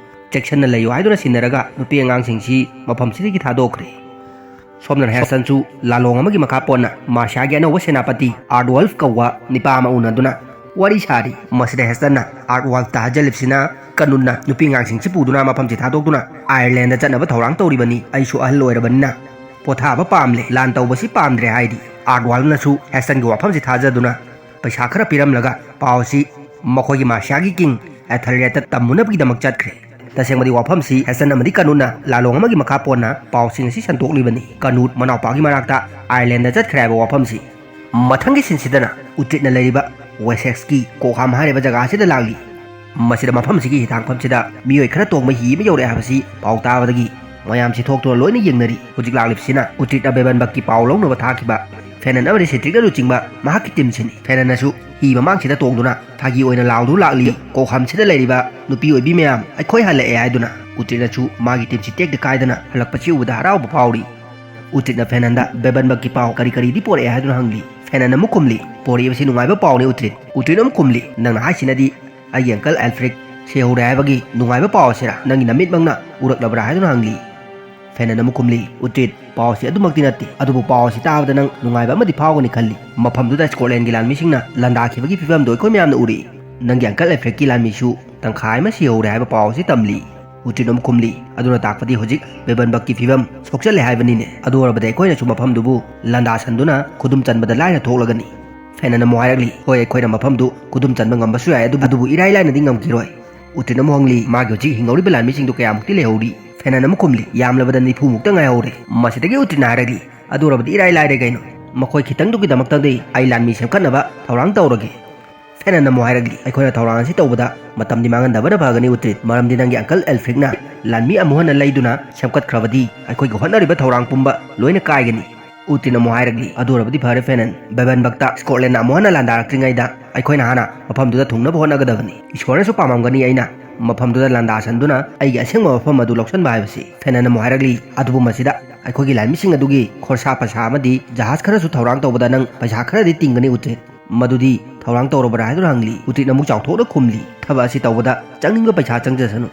ꯆꯦꯛꯁꯤꯟꯅ ꯂꯩꯌꯨ" ꯍꯥꯏꯗꯨꯅ ꯁꯤꯟꯅꯔꯒ ꯅꯨꯄꯤ ꯑꯉꯥꯡꯁꯤꯡꯁꯤ ꯃꯐꯝꯁꯤꯗꯒꯤ ꯊꯥꯗꯣꯛꯈ꯭ꯔꯦ꯫ ꯁꯣꯝꯗꯅ ꯍꯦꯁꯇꯟꯁꯨ ꯂꯥꯂꯣꯡ ꯑꯃꯒꯤ ꯃꯈꯥ ꯄꯣꯟꯅ ꯃꯥꯔꯁꯤꯌꯥꯒꯤ ꯑꯅꯧꯕ ꯁꯦꯅꯥꯄꯇꯤ ꯑꯥꯔꯠ ꯋꯜꯐ ꯀꯧꯕ ꯅꯤꯄꯥ ꯑꯃ ꯎꯅꯗꯨꯅ ꯋꯥꯔꯤ ꯁꯥꯔꯤ꯫ ꯃꯁꯤꯗ ꯍꯦꯁꯇꯟꯅ ꯑꯥꯔꯠ ꯋꯜꯐꯇ ꯍꯥꯏꯖꯜꯂꯤꯕꯁꯤꯅ ꯀꯅꯨꯟꯅ ꯅꯨꯄꯤ ꯑꯉꯥꯡꯁꯤꯡꯁꯤ ꯄꯨꯗꯨꯅ ꯃꯐꯝꯁꯤ ꯊꯥꯗꯣꯛꯇꯨꯅ ꯑꯥꯌꯔꯂꯦꯟꯗ ꯆꯠꯅꯕ ꯊꯧꯔꯥꯡ ꯇꯧꯔꯤꯕꯅꯤ꯫ ꯑꯩꯁꯨ ꯑꯍꯜ ꯑꯣꯏꯔꯕꯅꯤꯅ ꯄꯣꯊꯥꯕ ꯄꯥꯝꯂꯦ, ꯂꯥꯟ ꯇꯧꯕꯁꯤ ꯄꯥꯝꯗ꯭ꯔꯦ ꯍꯥꯏꯔꯤ꯫ ꯑꯥꯔꯠ ꯋꯜꯐꯅꯁꯨ ꯍꯦꯁꯇꯟꯒꯤ ꯋꯥꯐꯝꯁꯤ ꯊꯥꯖꯗꯨꯅ ꯄꯩꯁꯥ ꯈꯔ ꯄꯤꯔꯝꯂꯒ ꯄꯥꯎ ꯑꯁꯤ ꯃꯈꯣꯏꯒꯤ ꯃꯥꯔꯁꯤꯌꯥꯒꯤ ꯀꯤꯡ ꯑꯦꯊꯦꯜꯔꯦꯗꯇ ꯇꯝꯃꯨꯅꯕꯒꯤꯗꯃꯛ ꯆꯠꯈ꯭ꯔꯦ꯫ ꯇꯁꯦꯡꯕꯗꯤ ꯋꯥꯐꯝꯁꯤ ꯍꯦꯁꯟ ꯑꯃꯗꯤ ꯀꯥꯅꯨꯠꯅ ꯂꯥꯂꯣꯡ ꯑꯃꯒꯤ ꯃꯈꯥ ꯄꯣꯟꯅ ꯄꯥꯎꯁꯤꯡ ꯑꯁꯤ ꯁꯟꯗꯣꯛꯂꯤꯕꯅꯤ꯫ ꯀꯥꯅꯨꯠ ꯃꯅꯥꯎꯄꯥꯒꯤ ꯃꯅꯥꯛꯇ ꯑꯥꯏꯔꯂꯦꯟꯗ ꯆꯠꯈ꯭ꯔꯦ ꯍꯥꯏꯕ ꯋꯥꯐꯝꯁꯤ꯫ ꯃꯊꯪꯒꯤ ꯁꯤꯟꯁꯤꯗꯅ ꯎꯇ꯭ꯔꯤꯠꯅ ꯂꯩꯔꯤꯕ ꯋꯦꯁꯦꯛꯁꯀꯤ ꯀꯣꯈꯥꯝ ꯍꯥꯏꯔꯤꯕ ꯖꯒꯥ ꯑꯁꯤꯗ ꯂꯥꯛꯂꯤ꯫ ꯃꯁꯤꯗ ꯃꯐꯝꯁꯤꯒꯤ ꯍꯤꯊꯥꯡꯐꯝꯁꯤꯗ ꯃꯤꯑꯣꯏ ꯈꯔ ꯇꯣꯡꯕ ꯍꯤ ꯑꯃ ꯌꯧꯔꯛꯑꯦ ꯍꯥꯏꯕꯁꯤ ꯄꯥꯎ ꯇꯥꯕꯗꯒꯤ ꯃꯌꯥꯝꯁꯤ ꯊꯣꯛꯇꯨꯅ ꯂꯣꯏꯅ ꯌꯦꯡꯅꯔꯤ꯫ ꯍꯧꯖꯤꯛ ꯂꯥꯛꯂꯤꯕꯁꯤꯅ ꯎꯇ꯭ꯔꯤꯠꯅ ꯕꯦꯕꯟꯕꯛꯀꯤ ꯄꯥꯎ ꯂꯧꯅꯕ ꯊꯥꯈꯤꯕ ꯐꯦꯅꯟ ꯑꯃꯗꯤ ꯁꯦꯇ꯭ꯔꯤꯛꯅ ꯂꯨꯆꯤꯡꯕ ꯃꯍꯥꯛꯀꯤ ꯇꯤꯝꯁꯤꯅꯤ꯫ ꯐꯦꯅꯟꯅꯁꯨ ꯍꯤ ꯃꯃꯥꯡꯁꯤꯗ ꯇꯣꯡꯗꯨꯅ ꯐꯥꯒꯤ ꯑꯣꯏꯅ ꯂꯥꯎꯗꯨꯅ ꯂꯥꯛꯂꯤ, "ꯀꯣꯈꯥꯝꯁꯤꯗ ꯂꯩꯔꯤꯕ ꯅꯨꯄꯤ ꯑꯣꯏꯕꯤ ꯃꯌꯥꯝ, ꯑꯩꯈꯣꯏ ꯍꯜꯂꯛꯑꯦ" ꯍꯥꯏꯗꯨꯅ꯫ ꯎꯇ꯭ꯔꯤꯠꯅꯁꯨ ꯃꯥꯒꯤ ꯇꯤꯝꯁꯤ ꯇꯦꯛꯇ ꯀꯥꯏꯗꯅ ꯍꯜꯂꯛꯄꯁꯤ ꯎꯕꯗ ꯍꯔꯥꯎꯕ ꯐꯥꯎꯔꯤ꯫ ꯎꯇ꯭ꯔꯤꯠꯅ ꯐꯦꯅꯟꯗ ꯕꯦꯕꯟꯕꯛꯀꯤ ꯄꯥꯎ ꯀꯔꯤ ꯀꯔꯤꯗꯤ ꯄꯣꯔꯛꯑꯦ ꯍꯥꯏꯗꯨꯅ ꯍꯪꯂꯤ꯫ ꯐꯦꯅꯟ ꯑꯃꯨꯛ ꯈꯨꯝꯂꯤ, "ꯄꯣꯔꯛꯏꯕꯁꯤ ꯅꯨꯡꯉꯥꯏꯕ ꯄꯥꯎꯅꯤ ꯎꯇ꯭ꯔꯤꯠ꯫" ꯎꯇ꯭ꯔꯤꯠ ꯑꯃꯨꯛ ꯈꯨꯝꯂꯤ, "ꯅꯪꯅ ꯍꯥꯏꯁꯤꯅꯗꯤ ꯑꯩꯒꯤ ꯑꯪꯀꯜ ꯑꯦꯜꯐ꯭ꯔꯤꯛ ꯁꯤꯍꯧꯔꯦ ꯍꯥꯏꯕꯒꯤ ꯅꯨꯡꯉꯥꯏꯕ ꯄꯥꯎ ꯑꯁꯤꯔꯥ? ꯅꯪꯒꯤ ꯅꯃꯤꯠꯃꯛꯅ ꯎꯔꯛꯂꯕ꯭ꯔꯥ?" ꯍꯥꯏꯗꯨꯅ ꯍꯪꯂꯤ꯫ ꯐꯦꯅꯟ ꯑꯃꯨꯛ ꯈꯨꯝꯂꯤ, "ꯎꯇ꯭ꯔꯤꯠ, ꯄꯥꯎ ꯑꯁꯤ ꯑꯗꯨꯃꯛꯇꯤ ꯅꯠꯇꯦ, ꯑꯗꯨꯕꯨ ꯄꯥꯎ ꯑꯁꯤ ꯇꯥꯕꯗ ꯅꯪ ꯅꯨꯡꯉꯥꯏꯕ ꯑꯃꯗꯤ ꯐꯥꯎꯒꯅꯤ ꯈꯜꯂꯤ꯫ ꯃꯐꯝꯗꯨꯗ ꯁ꯭ꯀꯣꯠꯂꯦꯟꯒꯤ ꯂꯥꯟꯃꯤꯁꯤꯡꯅ ꯂꯥꯟꯗꯥꯈꯤꯕꯒꯤ ꯐꯤꯕꯝꯗꯨ ꯑꯩꯈꯣꯏ ꯃꯌꯥꯝꯅ ꯎꯔꯤ꯫ ꯅꯪꯒꯤ ꯑꯪꯀꯜ ꯑꯦꯜꯐ꯭ꯔꯤꯛꯀꯤ ꯂꯥꯟꯃꯤꯁꯨ ꯇꯪꯈꯥꯏ ꯑꯃ ꯁꯤꯍꯧꯔꯦ ꯍꯥꯏꯕ ꯄꯥꯎ ꯑꯁꯤ ꯇꯝꯂꯤ꯫" ꯎꯇ꯭ꯔꯤꯠ ꯑꯃꯨꯛ ꯈꯨꯝꯂꯤ, "ꯑꯗꯨꯅ ꯇꯥꯛꯄꯗꯤ ꯍꯧꯖꯤꯛ ꯕꯦꯕꯟꯕꯛꯀꯤ ꯐꯤꯕꯝ ꯁꯣꯛꯆꯜꯂꯦ ꯍꯥꯏꯕꯅꯤꯅꯦ꯫ ꯑꯗꯨ ꯑꯣꯏꯔꯕꯗꯤ ꯑꯩꯈꯣꯏꯅꯁꯨ ꯃꯐꯝꯗꯨꯕꯨ ꯂꯥꯟꯗꯥꯁꯟꯗꯨꯅ ꯈꯨꯗꯨꯝ ꯆꯟꯕꯗ ꯂꯥꯏꯅ ꯊꯣꯛꯂꯒꯅꯤ꯫" ꯐꯦꯅꯟ ꯑꯃꯨꯛ ꯍꯥꯏꯔꯛꯂꯤ, "ꯍꯣꯏ, ꯑꯩꯈꯣꯏꯅ ꯃꯐꯝꯗꯨ ꯈꯨꯗꯨꯝ ꯆꯟꯕ ꯉꯝꯕꯁꯨ ꯌꯥꯏ, ꯑꯗꯨꯕꯨ, ꯑꯗꯨꯕꯨ ꯏꯔꯥꯏ ꯂꯥꯏꯅꯗꯤ ꯉꯝꯈꯤꯔꯣꯏ꯫" ꯎꯇ꯭ꯔꯤꯠ ꯑꯃꯨꯛ ꯍꯪꯂꯤ, "ꯃꯥꯒꯤ ꯍꯧꯖꯤꯛ ꯍꯤꯡꯍꯧꯔꯤꯕ ꯂꯥꯟꯃꯤꯁꯤꯡꯗꯨ ꯀꯌꯥꯃꯨꯛꯇꯤ ꯂꯩꯍꯧꯔꯤ?" ꯐꯦꯅꯟ ꯑꯃꯨꯛ ꯈꯨꯝꯂꯤ, "ꯌꯥꯝꯂꯕꯗ ꯅꯤꯐꯨ ꯃꯨꯛꯇ ꯉꯥꯏꯍꯧꯔꯦ꯫" ꯃꯁꯤꯗꯒꯤ ꯎꯇ꯭ꯔꯤꯠꯅ ꯍꯥꯏꯔꯛꯂꯤ, "ꯑꯗꯨ ꯑꯣꯏꯔꯕꯗꯤ ꯏꯔꯥꯏ ꯂꯥꯏꯔꯦ ꯀꯩꯅꯣ꯫ ꯃꯈꯣꯏ ꯈꯤꯇꯪꯗꯨꯒꯤꯗꯃꯛꯇꯗꯤ ꯑꯩ ꯂꯥꯟꯃꯤ ꯁꯦꯝꯒꯠꯅꯕ ꯊꯧꯔꯥꯡ ꯇꯧꯔꯒꯦ꯫" ꯐꯦꯅꯟ ꯑꯃꯨꯛ ꯍꯥꯏꯔꯛꯂꯤ, "ꯑꯩꯈꯣꯏꯅ ꯊꯧꯔꯥꯡ ꯑꯁꯤ ꯇꯧꯕꯗ ꯃꯇꯝꯗꯤ ꯃꯥꯡꯍꯟꯗꯕꯅ ꯐꯒꯅꯤ ꯎꯇ꯭ꯔꯤꯠ, ꯃꯔꯝꯗꯤ ꯅꯪꯒꯤ ꯑꯪꯀꯜ ꯑꯦꯜꯐ꯭ꯔꯤꯛꯅ ꯂꯥꯟꯃꯤ ꯑꯃꯨꯛ ꯍꯟꯅ ꯂꯩꯗꯨꯅ ꯁꯦꯝꯒꯠꯈ꯭ꯔꯕꯗꯤ ꯑꯩꯈꯣꯏꯒꯤ ꯍꯣꯠꯅꯔꯤꯕ ꯊꯧꯔꯥꯡ ꯄꯨꯝꯕ ꯂꯣꯏꯅ ꯀꯥꯏꯒꯅꯤ꯫" ꯎꯇ꯭ꯔꯤꯠꯅ ꯑꯃꯨꯛ ꯍꯥꯏꯔꯛꯂꯤ, "ꯑꯗꯨ ꯑꯣꯏꯔꯕꯗꯤ ꯐꯔꯦ ꯐꯦꯅꯟ, ꯕꯦꯕꯟꯕꯛꯇ ꯁ꯭ꯀꯣꯠꯂꯦꯟꯗ ꯑꯃꯨꯛ ꯍꯟꯅ ꯂꯥꯟꯗꯥꯔꯛꯇ꯭ꯔꯤꯉꯩꯗ ꯑꯩꯈꯣꯏꯅ ꯍꯥꯟꯅ ꯃꯐꯝꯗꯨꯗ ꯊꯨꯡꯅꯕ ꯍꯣꯠꯅꯒꯗꯕꯅꯤ꯫ ꯏꯁꯣꯔꯅꯁꯨ ꯄꯥꯝꯃꯝꯒꯅꯤ ꯑꯩꯅ ꯃꯐꯝꯗꯨꯗ ꯂꯥꯟꯗꯥꯁꯟꯗꯨꯅ ꯑꯩꯒꯤ ꯑꯁꯦꯡꯕ ꯃꯐꯝ ꯑꯗꯨ ꯂꯧꯁꯟꯕ ꯍꯥꯏꯕꯁꯤ꯫" ꯐꯦꯅꯟ ꯑꯃꯨꯛ ꯍꯥꯏꯔꯛꯂꯤ, "ꯑꯗꯨꯕꯨ ꯃꯁꯤꯗ ꯑꯩꯈꯣꯏꯒꯤ ꯂꯥꯟꯃꯤꯁꯤꯡ ꯑꯗꯨꯒꯤ ꯈꯣꯔꯁꯥ ꯄꯩꯁꯥ ꯑꯃꯗꯤ ꯖꯍꯥꯖ ꯈꯔꯁꯨ ꯊꯧꯔꯥꯡ ꯇꯧꯕꯗ ꯅꯪ ꯄꯩꯁꯥ ꯈꯔꯗꯤ ꯇꯤꯡꯒꯅꯤ ꯎꯇ꯭ꯔꯤꯠ꯫ ꯃꯗꯨꯗꯤ ꯊꯧꯔꯥꯡ ꯇꯧꯔꯕ꯭ꯔꯥ?" ꯍꯥꯏꯗꯨꯅ ꯍꯪꯂꯤ꯫ ꯎꯇ꯭ꯔꯤꯠꯅ ꯑꯃꯨꯛ ꯆꯥꯎꯊꯣꯛꯅ ꯈꯨꯝꯂꯤ, "ꯊꯕꯛ ꯑꯁꯤ ꯇꯧꯕꯗ ꯆꯪꯅꯤꯡꯕ ꯄꯩꯁꯥ ꯆꯪꯖꯁꯅꯨ꯫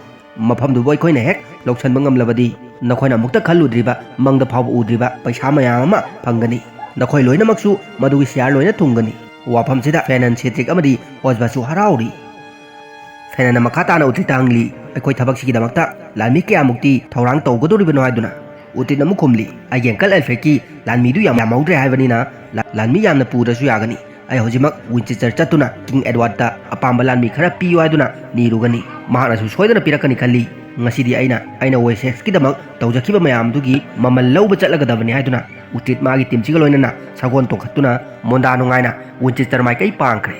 ꯃꯐꯝꯗꯨꯕꯨ ꯑꯩꯈꯣꯏꯅ ꯍꯦꯛ ꯂꯧꯁꯟꯕ ꯉꯝꯂꯕꯗꯤ ꯅꯈꯣꯏꯅ ꯑꯃꯨꯛꯇ ꯈꯜꯂꯨꯗ꯭ꯔꯤꯕ, ꯃꯪꯗ ꯐꯥꯎꯕ ꯎꯗ꯭ꯔꯤꯕ ꯄꯩꯁꯥ ꯃꯌꯥꯝ ꯑꯃ ꯐꯪꯒꯅꯤ꯫ ꯅꯈꯣꯏ ꯂꯣꯏꯅꯃꯛꯁꯨ ꯃꯗꯨꯒꯤ ꯁꯤꯌꯥꯔ ꯂꯣꯏꯅ ꯊꯨꯡꯒꯅꯤ꯫" ꯋꯥꯐꯝꯁꯤꯗ ꯐꯦꯅꯟ, ꯁꯦꯇ꯭ꯔꯤꯛ ꯑꯃꯗꯤ ꯍꯣꯁꯕꯁꯨ ꯍꯔꯥꯎꯔꯤ꯫ ꯐꯦꯅꯟꯅ ꯃꯈꯥ ꯇꯥꯅ ꯎꯇ꯭ꯔꯤꯠꯇ ꯍꯪꯂꯤ, "ꯑꯩꯈꯣꯏ ꯊꯕꯛꯁꯤꯒꯤꯗꯃꯛꯇ ꯂꯥꯟꯃꯤ ꯀꯌꯥꯃꯨꯛꯇꯤ ꯊꯧꯔꯥꯡ ꯇꯧꯒꯗꯧꯔꯤꯕꯅꯣ?" ꯍꯥꯏꯗꯨꯅ꯫ ꯎꯇ꯭ꯔꯤꯠꯅ ꯑꯃꯨꯛ ꯈꯨꯝꯂꯤ, "ꯑꯩꯒꯤ ꯑꯪꯀꯜ ꯑꯦꯜꯐ꯭ꯔꯦꯗꯀꯤ ꯂꯥꯟꯃꯤꯗꯨ ꯌꯥꯝ ꯌꯥꯝꯍꯧꯗ꯭ꯔꯦ ꯍꯥꯏꯕꯅꯤꯅ ꯂꯥ-, ꯂꯥꯟꯃꯤ ꯌꯥꯝꯅ ꯄꯨꯗ꯭ꯔꯁꯨ ꯌꯥꯒꯅꯤ꯫ ꯑꯩ ꯍꯧꯖꯤꯛꯃꯛ ꯋꯤꯟꯆꯦꯁꯇꯔ ꯆꯠꯇꯨꯅ ꯀꯤꯡ ꯑꯦꯗꯋꯥꯔꯗꯇ ꯑꯄꯥꯝꯕ ꯂꯥꯟꯃꯤ ꯈꯔ ꯄꯤꯌꯨ ꯍꯥꯏꯗꯨꯅ ꯅꯤꯔꯨꯒꯅꯤ꯫ ꯃꯍꯥꯛꯅꯁꯨ ꯁꯣꯏꯗꯅ ꯄꯤꯔꯛꯀꯅꯤ ꯈꯜꯂꯤ꯫ ꯉꯁꯤꯗꯤ ꯑꯩꯅ ꯑꯩꯅ ꯋꯦꯁꯦꯛꯁꯀꯤꯗꯃꯛ ꯇꯧꯖꯈꯤꯕ ꯃꯌꯥꯝꯗꯨꯒꯤ ꯃꯃꯜ ꯂꯧꯕ ꯆꯠꯂꯒꯗꯕꯅꯤ ꯍꯥꯏꯗꯨꯅ ꯎꯇꯤꯠ ꯃꯥꯒꯤ ꯇꯤꯝꯁꯤꯒ ꯂꯣꯏꯅꯅ ꯁꯒꯣꯜ ꯇꯣꯡꯈꯠꯇꯨꯅ ꯃꯣꯟꯗꯥ ꯅꯨꯡꯉꯥꯏꯅ ꯋꯤꯟꯆꯦꯁꯇꯔ ꯃꯥꯏꯀꯩ ꯄꯥꯡꯈ꯭ꯔꯦ꯫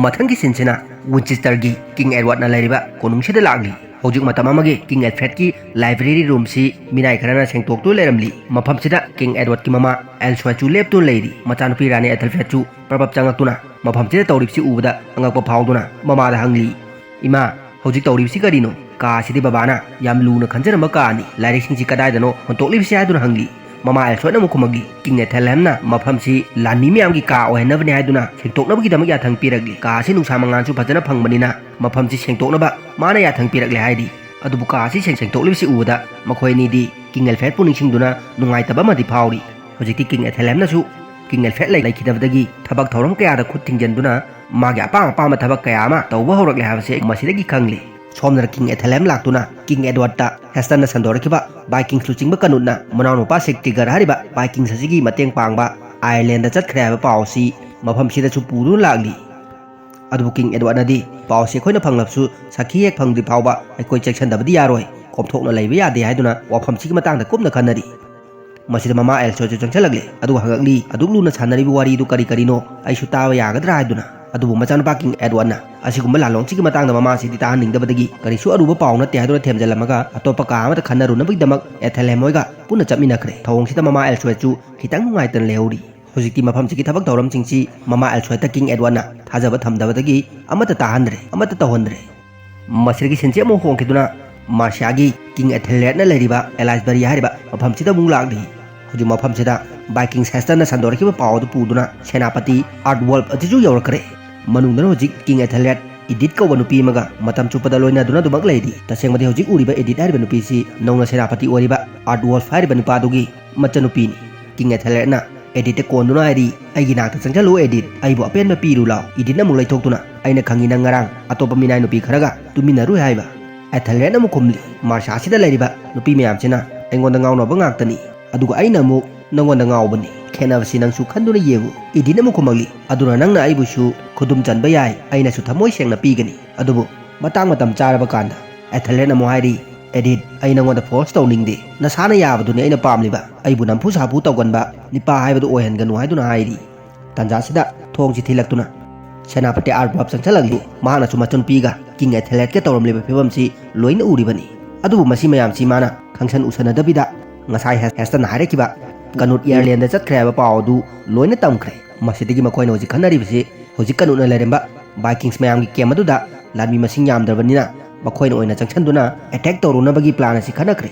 ꯃꯊꯪꯒꯤ ꯁꯤꯟꯁꯤꯅ ꯋꯤꯟꯆꯦꯁꯇꯔꯒꯤ ꯀꯤꯡ ꯑꯦꯗꯋꯥꯔꯗꯅ ꯂꯩꯔꯤꯕ ꯀꯣꯅꯨꯡꯁꯤꯗ ꯂꯥꯛꯂꯤ꯫ ꯍꯧꯖꯤꯛ ꯃꯇꯝ ꯑꯃꯒꯤ ꯀꯤꯡ ꯑꯦꯜꯐ꯭ꯔꯦꯗꯀꯤ ꯂꯥꯏꯕ꯭ꯔꯦꯔꯤ ꯔꯨꯝꯁꯤ ꯃꯤꯅꯥꯏ ꯈꯔꯅ ꯁꯦꯡꯇꯣꯛꯇꯨꯅ ꯂꯩꯔꯝꯂꯤ꯫ ꯃꯐꯝꯁꯤꯗ ꯀꯤꯡ ꯑꯦꯗꯋꯥꯔꯗꯀꯤ ꯃꯃꯥ ꯑꯦꯜꯁꯣꯏꯠꯁꯨ ꯂꯦꯞꯇꯨꯅ ꯂꯩꯔꯤ꯫ ꯃꯆꯥꯅꯨꯄꯤ ꯔꯥꯅꯤ ꯑꯦꯊꯦꯜꯐ꯭ꯔꯦꯗꯁꯨ ꯄ꯭ꯔꯞ ꯄ꯭ꯔꯞ ꯆꯪꯉꯛꯇꯨꯅ ꯃꯐꯝꯁꯤꯗ ꯇꯧꯔꯤꯕꯁꯤ ꯎꯕꯗ ꯑꯉꯛꯄ ꯐꯥꯎꯗꯨꯅ ꯃꯃꯥꯗ ꯍꯪꯂꯤ, "ꯏꯃꯥ, ꯍꯧꯖꯤꯛ ꯇꯧꯔꯤꯕꯁꯤ ꯀꯔꯤꯅꯣ? ꯀꯥ ꯑꯁꯤꯗꯤ ꯕꯕꯥꯅ ꯌꯥꯝ ꯂꯨꯅ ꯈꯟꯖꯔꯝꯕ ꯀꯥꯅꯤ꯫ ꯂꯥꯏꯔꯤꯛꯁꯤꯡꯁꯤ ꯀꯗꯥꯏꯗꯅꯣ ꯍꯨꯟꯇꯣꯛꯂꯤꯕꯁꯤ?" ꯍꯥꯏꯗꯨꯅ ꯍꯪꯂꯤ꯫ ꯃꯃꯥ ꯑꯦꯜꯁꯣꯏꯠꯅ ꯑꯃꯨꯛ ꯈꯨꯝꯃꯛꯂꯤ, "ꯀꯤꯡ ꯑꯦꯊꯦꯜꯍꯦꯝꯅ ꯃꯐꯝꯁꯤ ꯂꯥꯟꯃꯤ ꯃꯌꯥꯝꯒꯤ ꯀꯥ ꯑꯣꯏꯍꯟꯅꯕꯅꯤ ꯍꯥꯏꯗꯨꯅ ꯁꯦꯡꯇꯣꯛꯅꯕꯒꯤꯗꯃꯛ ꯌꯥꯊꯪ ꯄꯤꯔꯛꯂꯤ꯫ ꯀꯥ ꯑꯁꯤ ꯅꯨꯡꯁꯥ ꯃꯉꯥꯜꯁꯨ ꯐꯖꯅ ꯐꯪꯕꯅꯤꯅ ꯃꯐꯝꯁꯤ ꯁꯦꯡꯇꯣꯛꯅꯕ ꯃꯥꯅ ꯌꯥꯊꯪ ꯄꯤꯔꯛꯂꯦ" ꯍꯥꯏꯔꯤ꯫ ꯑꯗꯨꯕꯨ ꯀꯥ ꯑꯁꯤ ꯁꯦꯡ-, ꯁꯦꯡꯇꯣꯛꯂꯤꯕꯁꯤ ꯎꯕꯗ ꯃꯈꯣꯏ ꯑꯅꯤꯗꯤ ꯀꯤꯡ ꯑꯦꯜꯐ꯭ꯔꯦꯗꯄꯨ ꯅꯤꯡꯁꯤꯡꯗꯨꯅ ꯅꯨꯡꯉꯥꯏꯇꯕ ꯑꯃꯗꯤ ꯐꯥꯎꯔꯤ꯫ ꯍꯧꯖꯤꯛꯇꯤ ꯀꯤꯡ ꯑꯦꯊꯦꯜꯍꯦꯝꯅꯁꯨ ꯀꯤꯡ ꯑꯦꯜꯐ꯭ꯔꯦꯗ ꯂꯩ-, ꯂꯩꯈꯤꯗꯕꯗꯒꯤ ꯊꯕꯛ ꯊꯧꯔꯝ ꯀꯌꯥꯗ ꯈꯨꯠ ꯊꯤꯡꯖꯤꯟꯗꯨꯅ ꯃꯥꯒꯤ ꯑꯄꯥꯝ ꯑꯄꯥꯝꯕ ꯊꯕꯛ ꯀꯌꯥ ꯑꯃ ꯇꯧꯕ ꯍꯧꯔꯛꯂꯦ ꯍꯥꯏꯕꯁꯦ ꯃꯁꯤꯗꯒꯤ ꯈꯪꯂꯤ꯫ ꯁꯣꯝꯗꯅ ꯀꯤꯡ ꯑꯦꯊꯦꯜꯍꯦꯝ ꯂꯥꯛꯇꯨꯅ ꯀꯤꯡ ꯑꯦꯗꯋꯥꯔꯗꯇ ꯍꯦꯁꯇꯟꯅ ꯁꯟꯗꯣꯔꯛꯈꯤꯕ ꯕꯥꯏꯀꯤꯡꯁ ꯂꯨꯆꯤꯡꯕ ꯀꯅꯨꯠꯅ ꯃꯅꯥꯎꯅꯨꯄꯥ ꯁꯤꯛꯇꯤꯒꯔ ꯍꯥꯏꯔꯤꯕ ꯕꯥꯏꯀꯤꯡꯁ ꯑꯁꯤꯒꯤ ꯃꯇꯦꯡ ꯄꯥꯡꯕ ꯑꯥꯌꯔꯂꯦꯟꯗ ꯆꯠꯈ꯭ꯔꯦ ꯍꯥꯏꯕ ꯄꯥꯎ ꯑꯁꯤ ꯃꯐꯝꯁꯤꯗꯁꯨ ꯄꯨꯗꯨꯅ ꯂꯥꯛꯂꯤ꯫ ꯑꯗꯨꯕꯨ ꯀꯤꯡ ꯑꯦꯗꯋꯥꯔꯗꯅꯗꯤ ꯄꯥꯎꯁꯤ ꯑꯩꯈꯣꯏꯅ ꯐꯪꯂꯕꯁꯨ ꯁꯥꯈꯤ ꯍꯦꯛ ꯐꯪꯗ꯭ꯔꯤ ꯐꯥꯎꯕ ꯑꯩꯈꯣꯏ ꯆꯦꯛꯁꯤꯟꯗꯕꯗꯤ ꯌꯥꯔꯣꯏ, ꯀꯣꯝꯊꯣꯛꯅ ꯂꯩꯕ ꯌꯥꯗꯦ ꯍꯥꯏꯗꯨꯅ ꯋꯥꯐꯝꯁꯤꯒꯤ ꯃꯇꯥꯡꯗ ꯀꯨꯞꯅ ꯈꯟꯅꯔꯤ꯫ ꯃꯁꯤꯗ ꯃꯃꯥ ꯑꯦꯜꯁꯣꯏꯁꯨ ꯆꯪꯁꯤꯜꯂꯛꯂꯦ꯫ ꯑꯗꯨꯒ ꯍꯪꯉꯛꯂꯤ, "ꯑꯗꯨꯛ ꯂꯨꯅ ꯁꯥꯟꯅꯔꯤꯕ ꯋꯥꯔꯤꯗꯨ ꯀꯔꯤ ꯀꯔꯤꯅꯣ? ꯑꯩꯁꯨ ꯇꯥꯕ ꯌꯥꯒꯗ꯭ꯔꯥ?" ꯍꯥꯏꯗꯨꯅ꯫ ꯑꯗꯨꯕꯨ ꯃꯆꯥꯅꯨꯄꯥ ꯀꯤꯡ ꯑꯦꯗꯋꯥꯔꯗꯅ ꯑꯁꯤꯒꯨꯝꯕ ꯂꯥꯂꯣꯡꯁꯤꯒꯤ ꯃꯇꯥꯡꯗ ꯃꯃꯥꯁꯤꯗꯤ ꯇꯥꯍꯟꯅꯤꯡꯗꯕꯗꯒꯤ ꯀꯔꯤꯁꯨ ꯑꯔꯨꯕ ꯄꯥꯎ ꯅꯠꯇꯦ ꯍꯥꯏꯗꯨꯅ ꯊꯦꯝꯖꯤꯜꯂꯝꯃꯒ ꯑꯇꯣꯞꯄ ꯀꯥ ꯑꯃꯗ ꯈꯟꯅꯔꯨꯅꯕꯒꯤꯗꯃꯛ ꯑꯦꯊꯦꯜꯍꯦꯝ ꯍꯣꯏꯒ ꯄꯨꯟꯅ ꯆꯠꯃꯤꯟꯅꯈ꯭ꯔꯦ꯫ ꯊꯧꯑꯣꯡꯁꯤꯗ ꯃꯃꯥ ꯑꯦꯜꯁꯣꯏꯁꯨ ꯈꯤꯇꯪ ꯅꯨꯡꯉꯥꯏꯇꯅ ꯂꯩꯍꯧꯔꯤ꯫ ꯍꯧꯖꯤꯛꯇꯤ ꯃꯐꯝꯁꯤꯒꯤ ꯊꯕꯛ ꯊꯧꯔꯝꯁꯤꯡꯁꯤ ꯃꯃꯥ ꯑꯦꯜꯁꯣꯏꯠꯇ ꯀꯤꯡ ꯑꯦꯗꯋꯥꯔꯗꯅ ꯊꯥꯖꯕ ꯊꯝꯗꯕꯗꯒꯤ ꯑꯃꯠꯇ ꯇꯥꯍꯟꯗ꯭ꯔꯦ, ꯑꯃꯠꯇ ꯇꯧꯍꯟꯗ꯭ꯔꯦ꯫ ꯃꯁꯤꯗꯒꯤ ꯁꯤꯟꯁꯤ ꯑꯃꯨꯛ ꯍꯣꯡꯈꯤꯗꯨꯅ ꯃꯥꯔꯁꯤꯌꯥꯒꯤ ꯀꯤꯡ ꯑꯦꯊꯦꯜꯔꯦꯗꯅ ꯂꯩꯔꯤꯕ ꯑꯦꯂꯥꯏꯁꯕꯔꯤ ꯍꯥꯏꯔꯤꯕ ꯃꯐꯝꯁꯤꯗ ꯑꯃꯨꯛ ꯂꯥꯛꯂꯤ꯫ ꯍꯧꯖꯤꯛ ꯃꯐꯝꯁꯤꯗ ꯕꯥꯏꯀꯤꯡ ꯍꯦꯁꯇꯟꯅ ꯁꯟꯗꯣꯔꯛꯈꯤꯕ ꯄꯥꯎ ꯑꯗꯨ ꯄꯨꯗꯨꯅ ꯁꯦꯅꯥꯄꯇꯤ ꯑꯥꯔꯠ ꯋꯣꯜꯐ ꯑꯁꯤꯁꯨ ꯌꯧꯔꯛꯈ꯭ꯔꯦ꯫ ꯃꯅꯨꯡꯗꯅ ꯍꯧꯖꯤꯛ ꯀꯤꯡ ꯑꯦꯊꯦꯜꯔꯦꯗ ꯏꯗꯤꯠ ꯀꯧꯕ ꯅꯨꯄꯤ ꯑꯃꯒ ꯃꯇꯝ ꯆꯨꯞꯄꯗ ꯂꯣꯏꯅꯗꯨꯅ ꯑꯗꯨꯃꯛ ꯂꯩꯔꯤ꯫ ꯇꯁꯦꯡꯕꯗꯤ ꯍꯧꯖꯤꯛ ꯎꯔꯤꯕ ꯏꯗꯤꯠ ꯍꯥꯏꯔꯤꯕ ꯅꯨꯄꯤꯁꯤ ꯅꯧꯅ ꯁꯦꯅꯥꯄꯇꯤ ꯑꯣꯏꯔꯤꯕ ꯑꯥꯔꯠ ꯋꯣꯜꯐ ꯍꯥꯏꯔꯤꯕ ꯅꯨꯄꯥꯗꯨꯒꯤ ꯃꯆꯟꯅꯨꯄꯤꯅꯤ꯫ ꯀꯤꯡ ꯑꯦꯊꯦꯜꯔꯦꯗꯅ ꯏꯗꯤꯠꯇ ꯀꯣꯟꯗꯨꯅ ꯍꯥꯏꯔꯤ, "ꯑꯩꯒꯤ ꯅꯥꯛꯇ ꯆꯪꯁꯤꯜꯂꯨ ꯏꯗꯤꯠ, ꯑꯩꯕꯨ ꯑꯄꯦꯟꯕ ꯄꯤꯔꯨ ꯂꯥꯎ꯫" ꯏꯗꯤꯠꯅ ꯑꯃꯨꯛ ꯂꯩꯊꯣꯛꯇꯨꯅ, "ꯑꯩꯅ ꯈꯪꯉꯤ ꯅꯪ ꯉꯔꯥꯡ ꯑꯇꯣꯞꯄ ꯃꯤꯅꯥꯏ ꯅꯨꯄꯤ ꯈꯔꯒ ꯇꯨꯃꯤꯟꯅꯔꯨꯏ ꯍꯥꯏꯕ꯫" ꯑꯦꯊꯦꯜꯔꯦꯗꯅ ꯑꯃꯨꯛ ꯈꯨꯝꯂꯤ, "ꯃꯥꯔꯁꯥꯁꯤꯗ ꯂꯩꯔꯤꯕ ꯅꯨꯄꯤ ꯃꯌꯥꯝꯁꯤꯅ ꯑꯩꯉꯣꯟꯗ ꯉꯥꯎꯅꯕ ꯉꯥꯛꯇꯅꯤ꯫ ꯑꯗꯨꯒ ꯑꯩꯅ ꯑꯃꯨꯛ ꯅꯪꯉꯣꯟꯗ ꯉꯥꯎꯕꯅꯤ꯫ ꯈꯦꯠꯅꯕꯁꯤ ꯅꯪꯁꯨ ꯈꯟꯗꯨꯅ ꯌꯦꯡꯉꯨ꯫ ꯏꯗꯤꯟ ꯑꯃꯨꯛ ꯈꯨꯝꯃꯛꯂꯤ, "ꯑꯗꯨꯅ ꯅꯪꯅ ꯑꯩꯕꯨꯁꯨ ꯈꯨꯗꯨꯝ ꯆꯟꯕ ꯌꯥꯏ, ꯑꯩꯅꯁꯨ ꯊꯃꯣꯏ ꯁꯦꯡꯅ ꯄꯤꯒꯅꯤ꯫ ꯑꯗꯨꯕꯨ ꯃꯇꯥꯡ ꯃꯇꯝ ꯆꯥꯔꯕ ꯀꯥꯟꯗ"꯫ ꯑꯦꯊꯦꯂꯦꯠꯅ ꯑꯃꯨꯛ ꯍꯥꯏꯔꯤ, "ꯏꯗꯤꯟ, ꯑꯩ ꯅꯪꯉꯣꯟꯗ ꯐꯣꯔꯁ ꯇꯧꯅꯤꯡꯗꯦ꯫ ꯅꯁꯥꯅ ꯌꯥꯕꯗꯨꯅꯤ ꯑꯩꯅ ꯄꯥꯝꯂꯤꯕ꯫ ꯑꯩꯕꯨ ꯅꯝꯐꯨ ꯁꯥꯐꯨ ꯇꯧꯒꯟꯕ ꯅꯤꯄꯥ ꯍꯥꯏꯕꯗꯨ ꯑꯣꯏꯍꯟꯒꯅꯨ" ꯍꯥꯏꯗꯨꯅ ꯍꯥꯏꯔꯤ꯫ ꯇꯥꯟꯖꯥꯁꯤꯗ ꯊꯣꯡꯁꯤ ꯊꯤꯜꯂꯛꯇꯨꯅ ꯁꯦꯅꯥꯄꯇꯤ ꯑꯥꯔꯠ ꯕꯥꯞ ꯆꯪꯁꯤꯜꯂꯛꯂꯤ꯫ ꯃꯍꯥꯛꯅꯁꯨ ꯃꯆꯟꯅꯨꯄꯤꯒ ꯀꯤꯡ ꯑꯦꯊꯦꯂꯦꯠꯀ ꯇꯧꯔꯝꯂꯤꯕ ꯐꯤꯕꯝꯁꯤ ꯂꯣꯏꯅ ꯎꯔꯤꯕꯅꯤ꯫ ꯑꯗꯨꯕꯨ ꯃꯁꯤ ꯃꯌꯥꯝꯁꯤ ꯃꯥꯅ ꯈꯪꯁꯟ ꯎꯁꯟꯅꯗꯕꯤꯗ ꯉꯁꯥꯏ ꯍꯦꯁ-, ꯍꯦꯁꯇꯟꯅ ꯍꯥꯏꯔꯛꯈꯤꯕ ꯀꯅꯨꯠ ꯏꯌꯔꯂꯦꯟꯗ ꯆꯠꯈ꯭ꯔꯦ ꯍꯥꯏꯕ ꯄꯥꯎ ꯑꯗꯨ ꯂꯣꯏꯅ ꯇꯝꯈ꯭ꯔꯦ꯫ ꯃꯁꯤꯗꯒꯤ ꯃꯈꯣꯏꯅ ꯍꯧꯖꯤꯛ ꯈꯟꯅꯔꯤꯕꯁꯤ, ꯍꯧꯖꯤꯛ ꯀꯅꯨꯠꯅ ꯂꯩꯔꯝꯕ ꯚꯥꯏꯀꯤꯡꯁ ꯃꯌꯥꯝꯒꯤ ꯀꯦꯝ ꯑꯗꯨꯗ ꯂꯥꯟꯃꯤ ꯃꯁꯤꯡ ꯌꯥꯝꯗ꯭ꯔꯕꯅꯤꯅ ꯃꯈꯣꯏꯅ ꯑꯣꯏꯅ ꯆꯪꯁꯤꯟꯗꯨꯅ ꯑꯦꯇꯦꯛ ꯇꯧꯔꯨꯅꯕꯒꯤ ꯄ꯭ꯂꯥꯟ ꯑꯁꯤ ꯈꯟꯅꯈ꯭ꯔꯦ꯫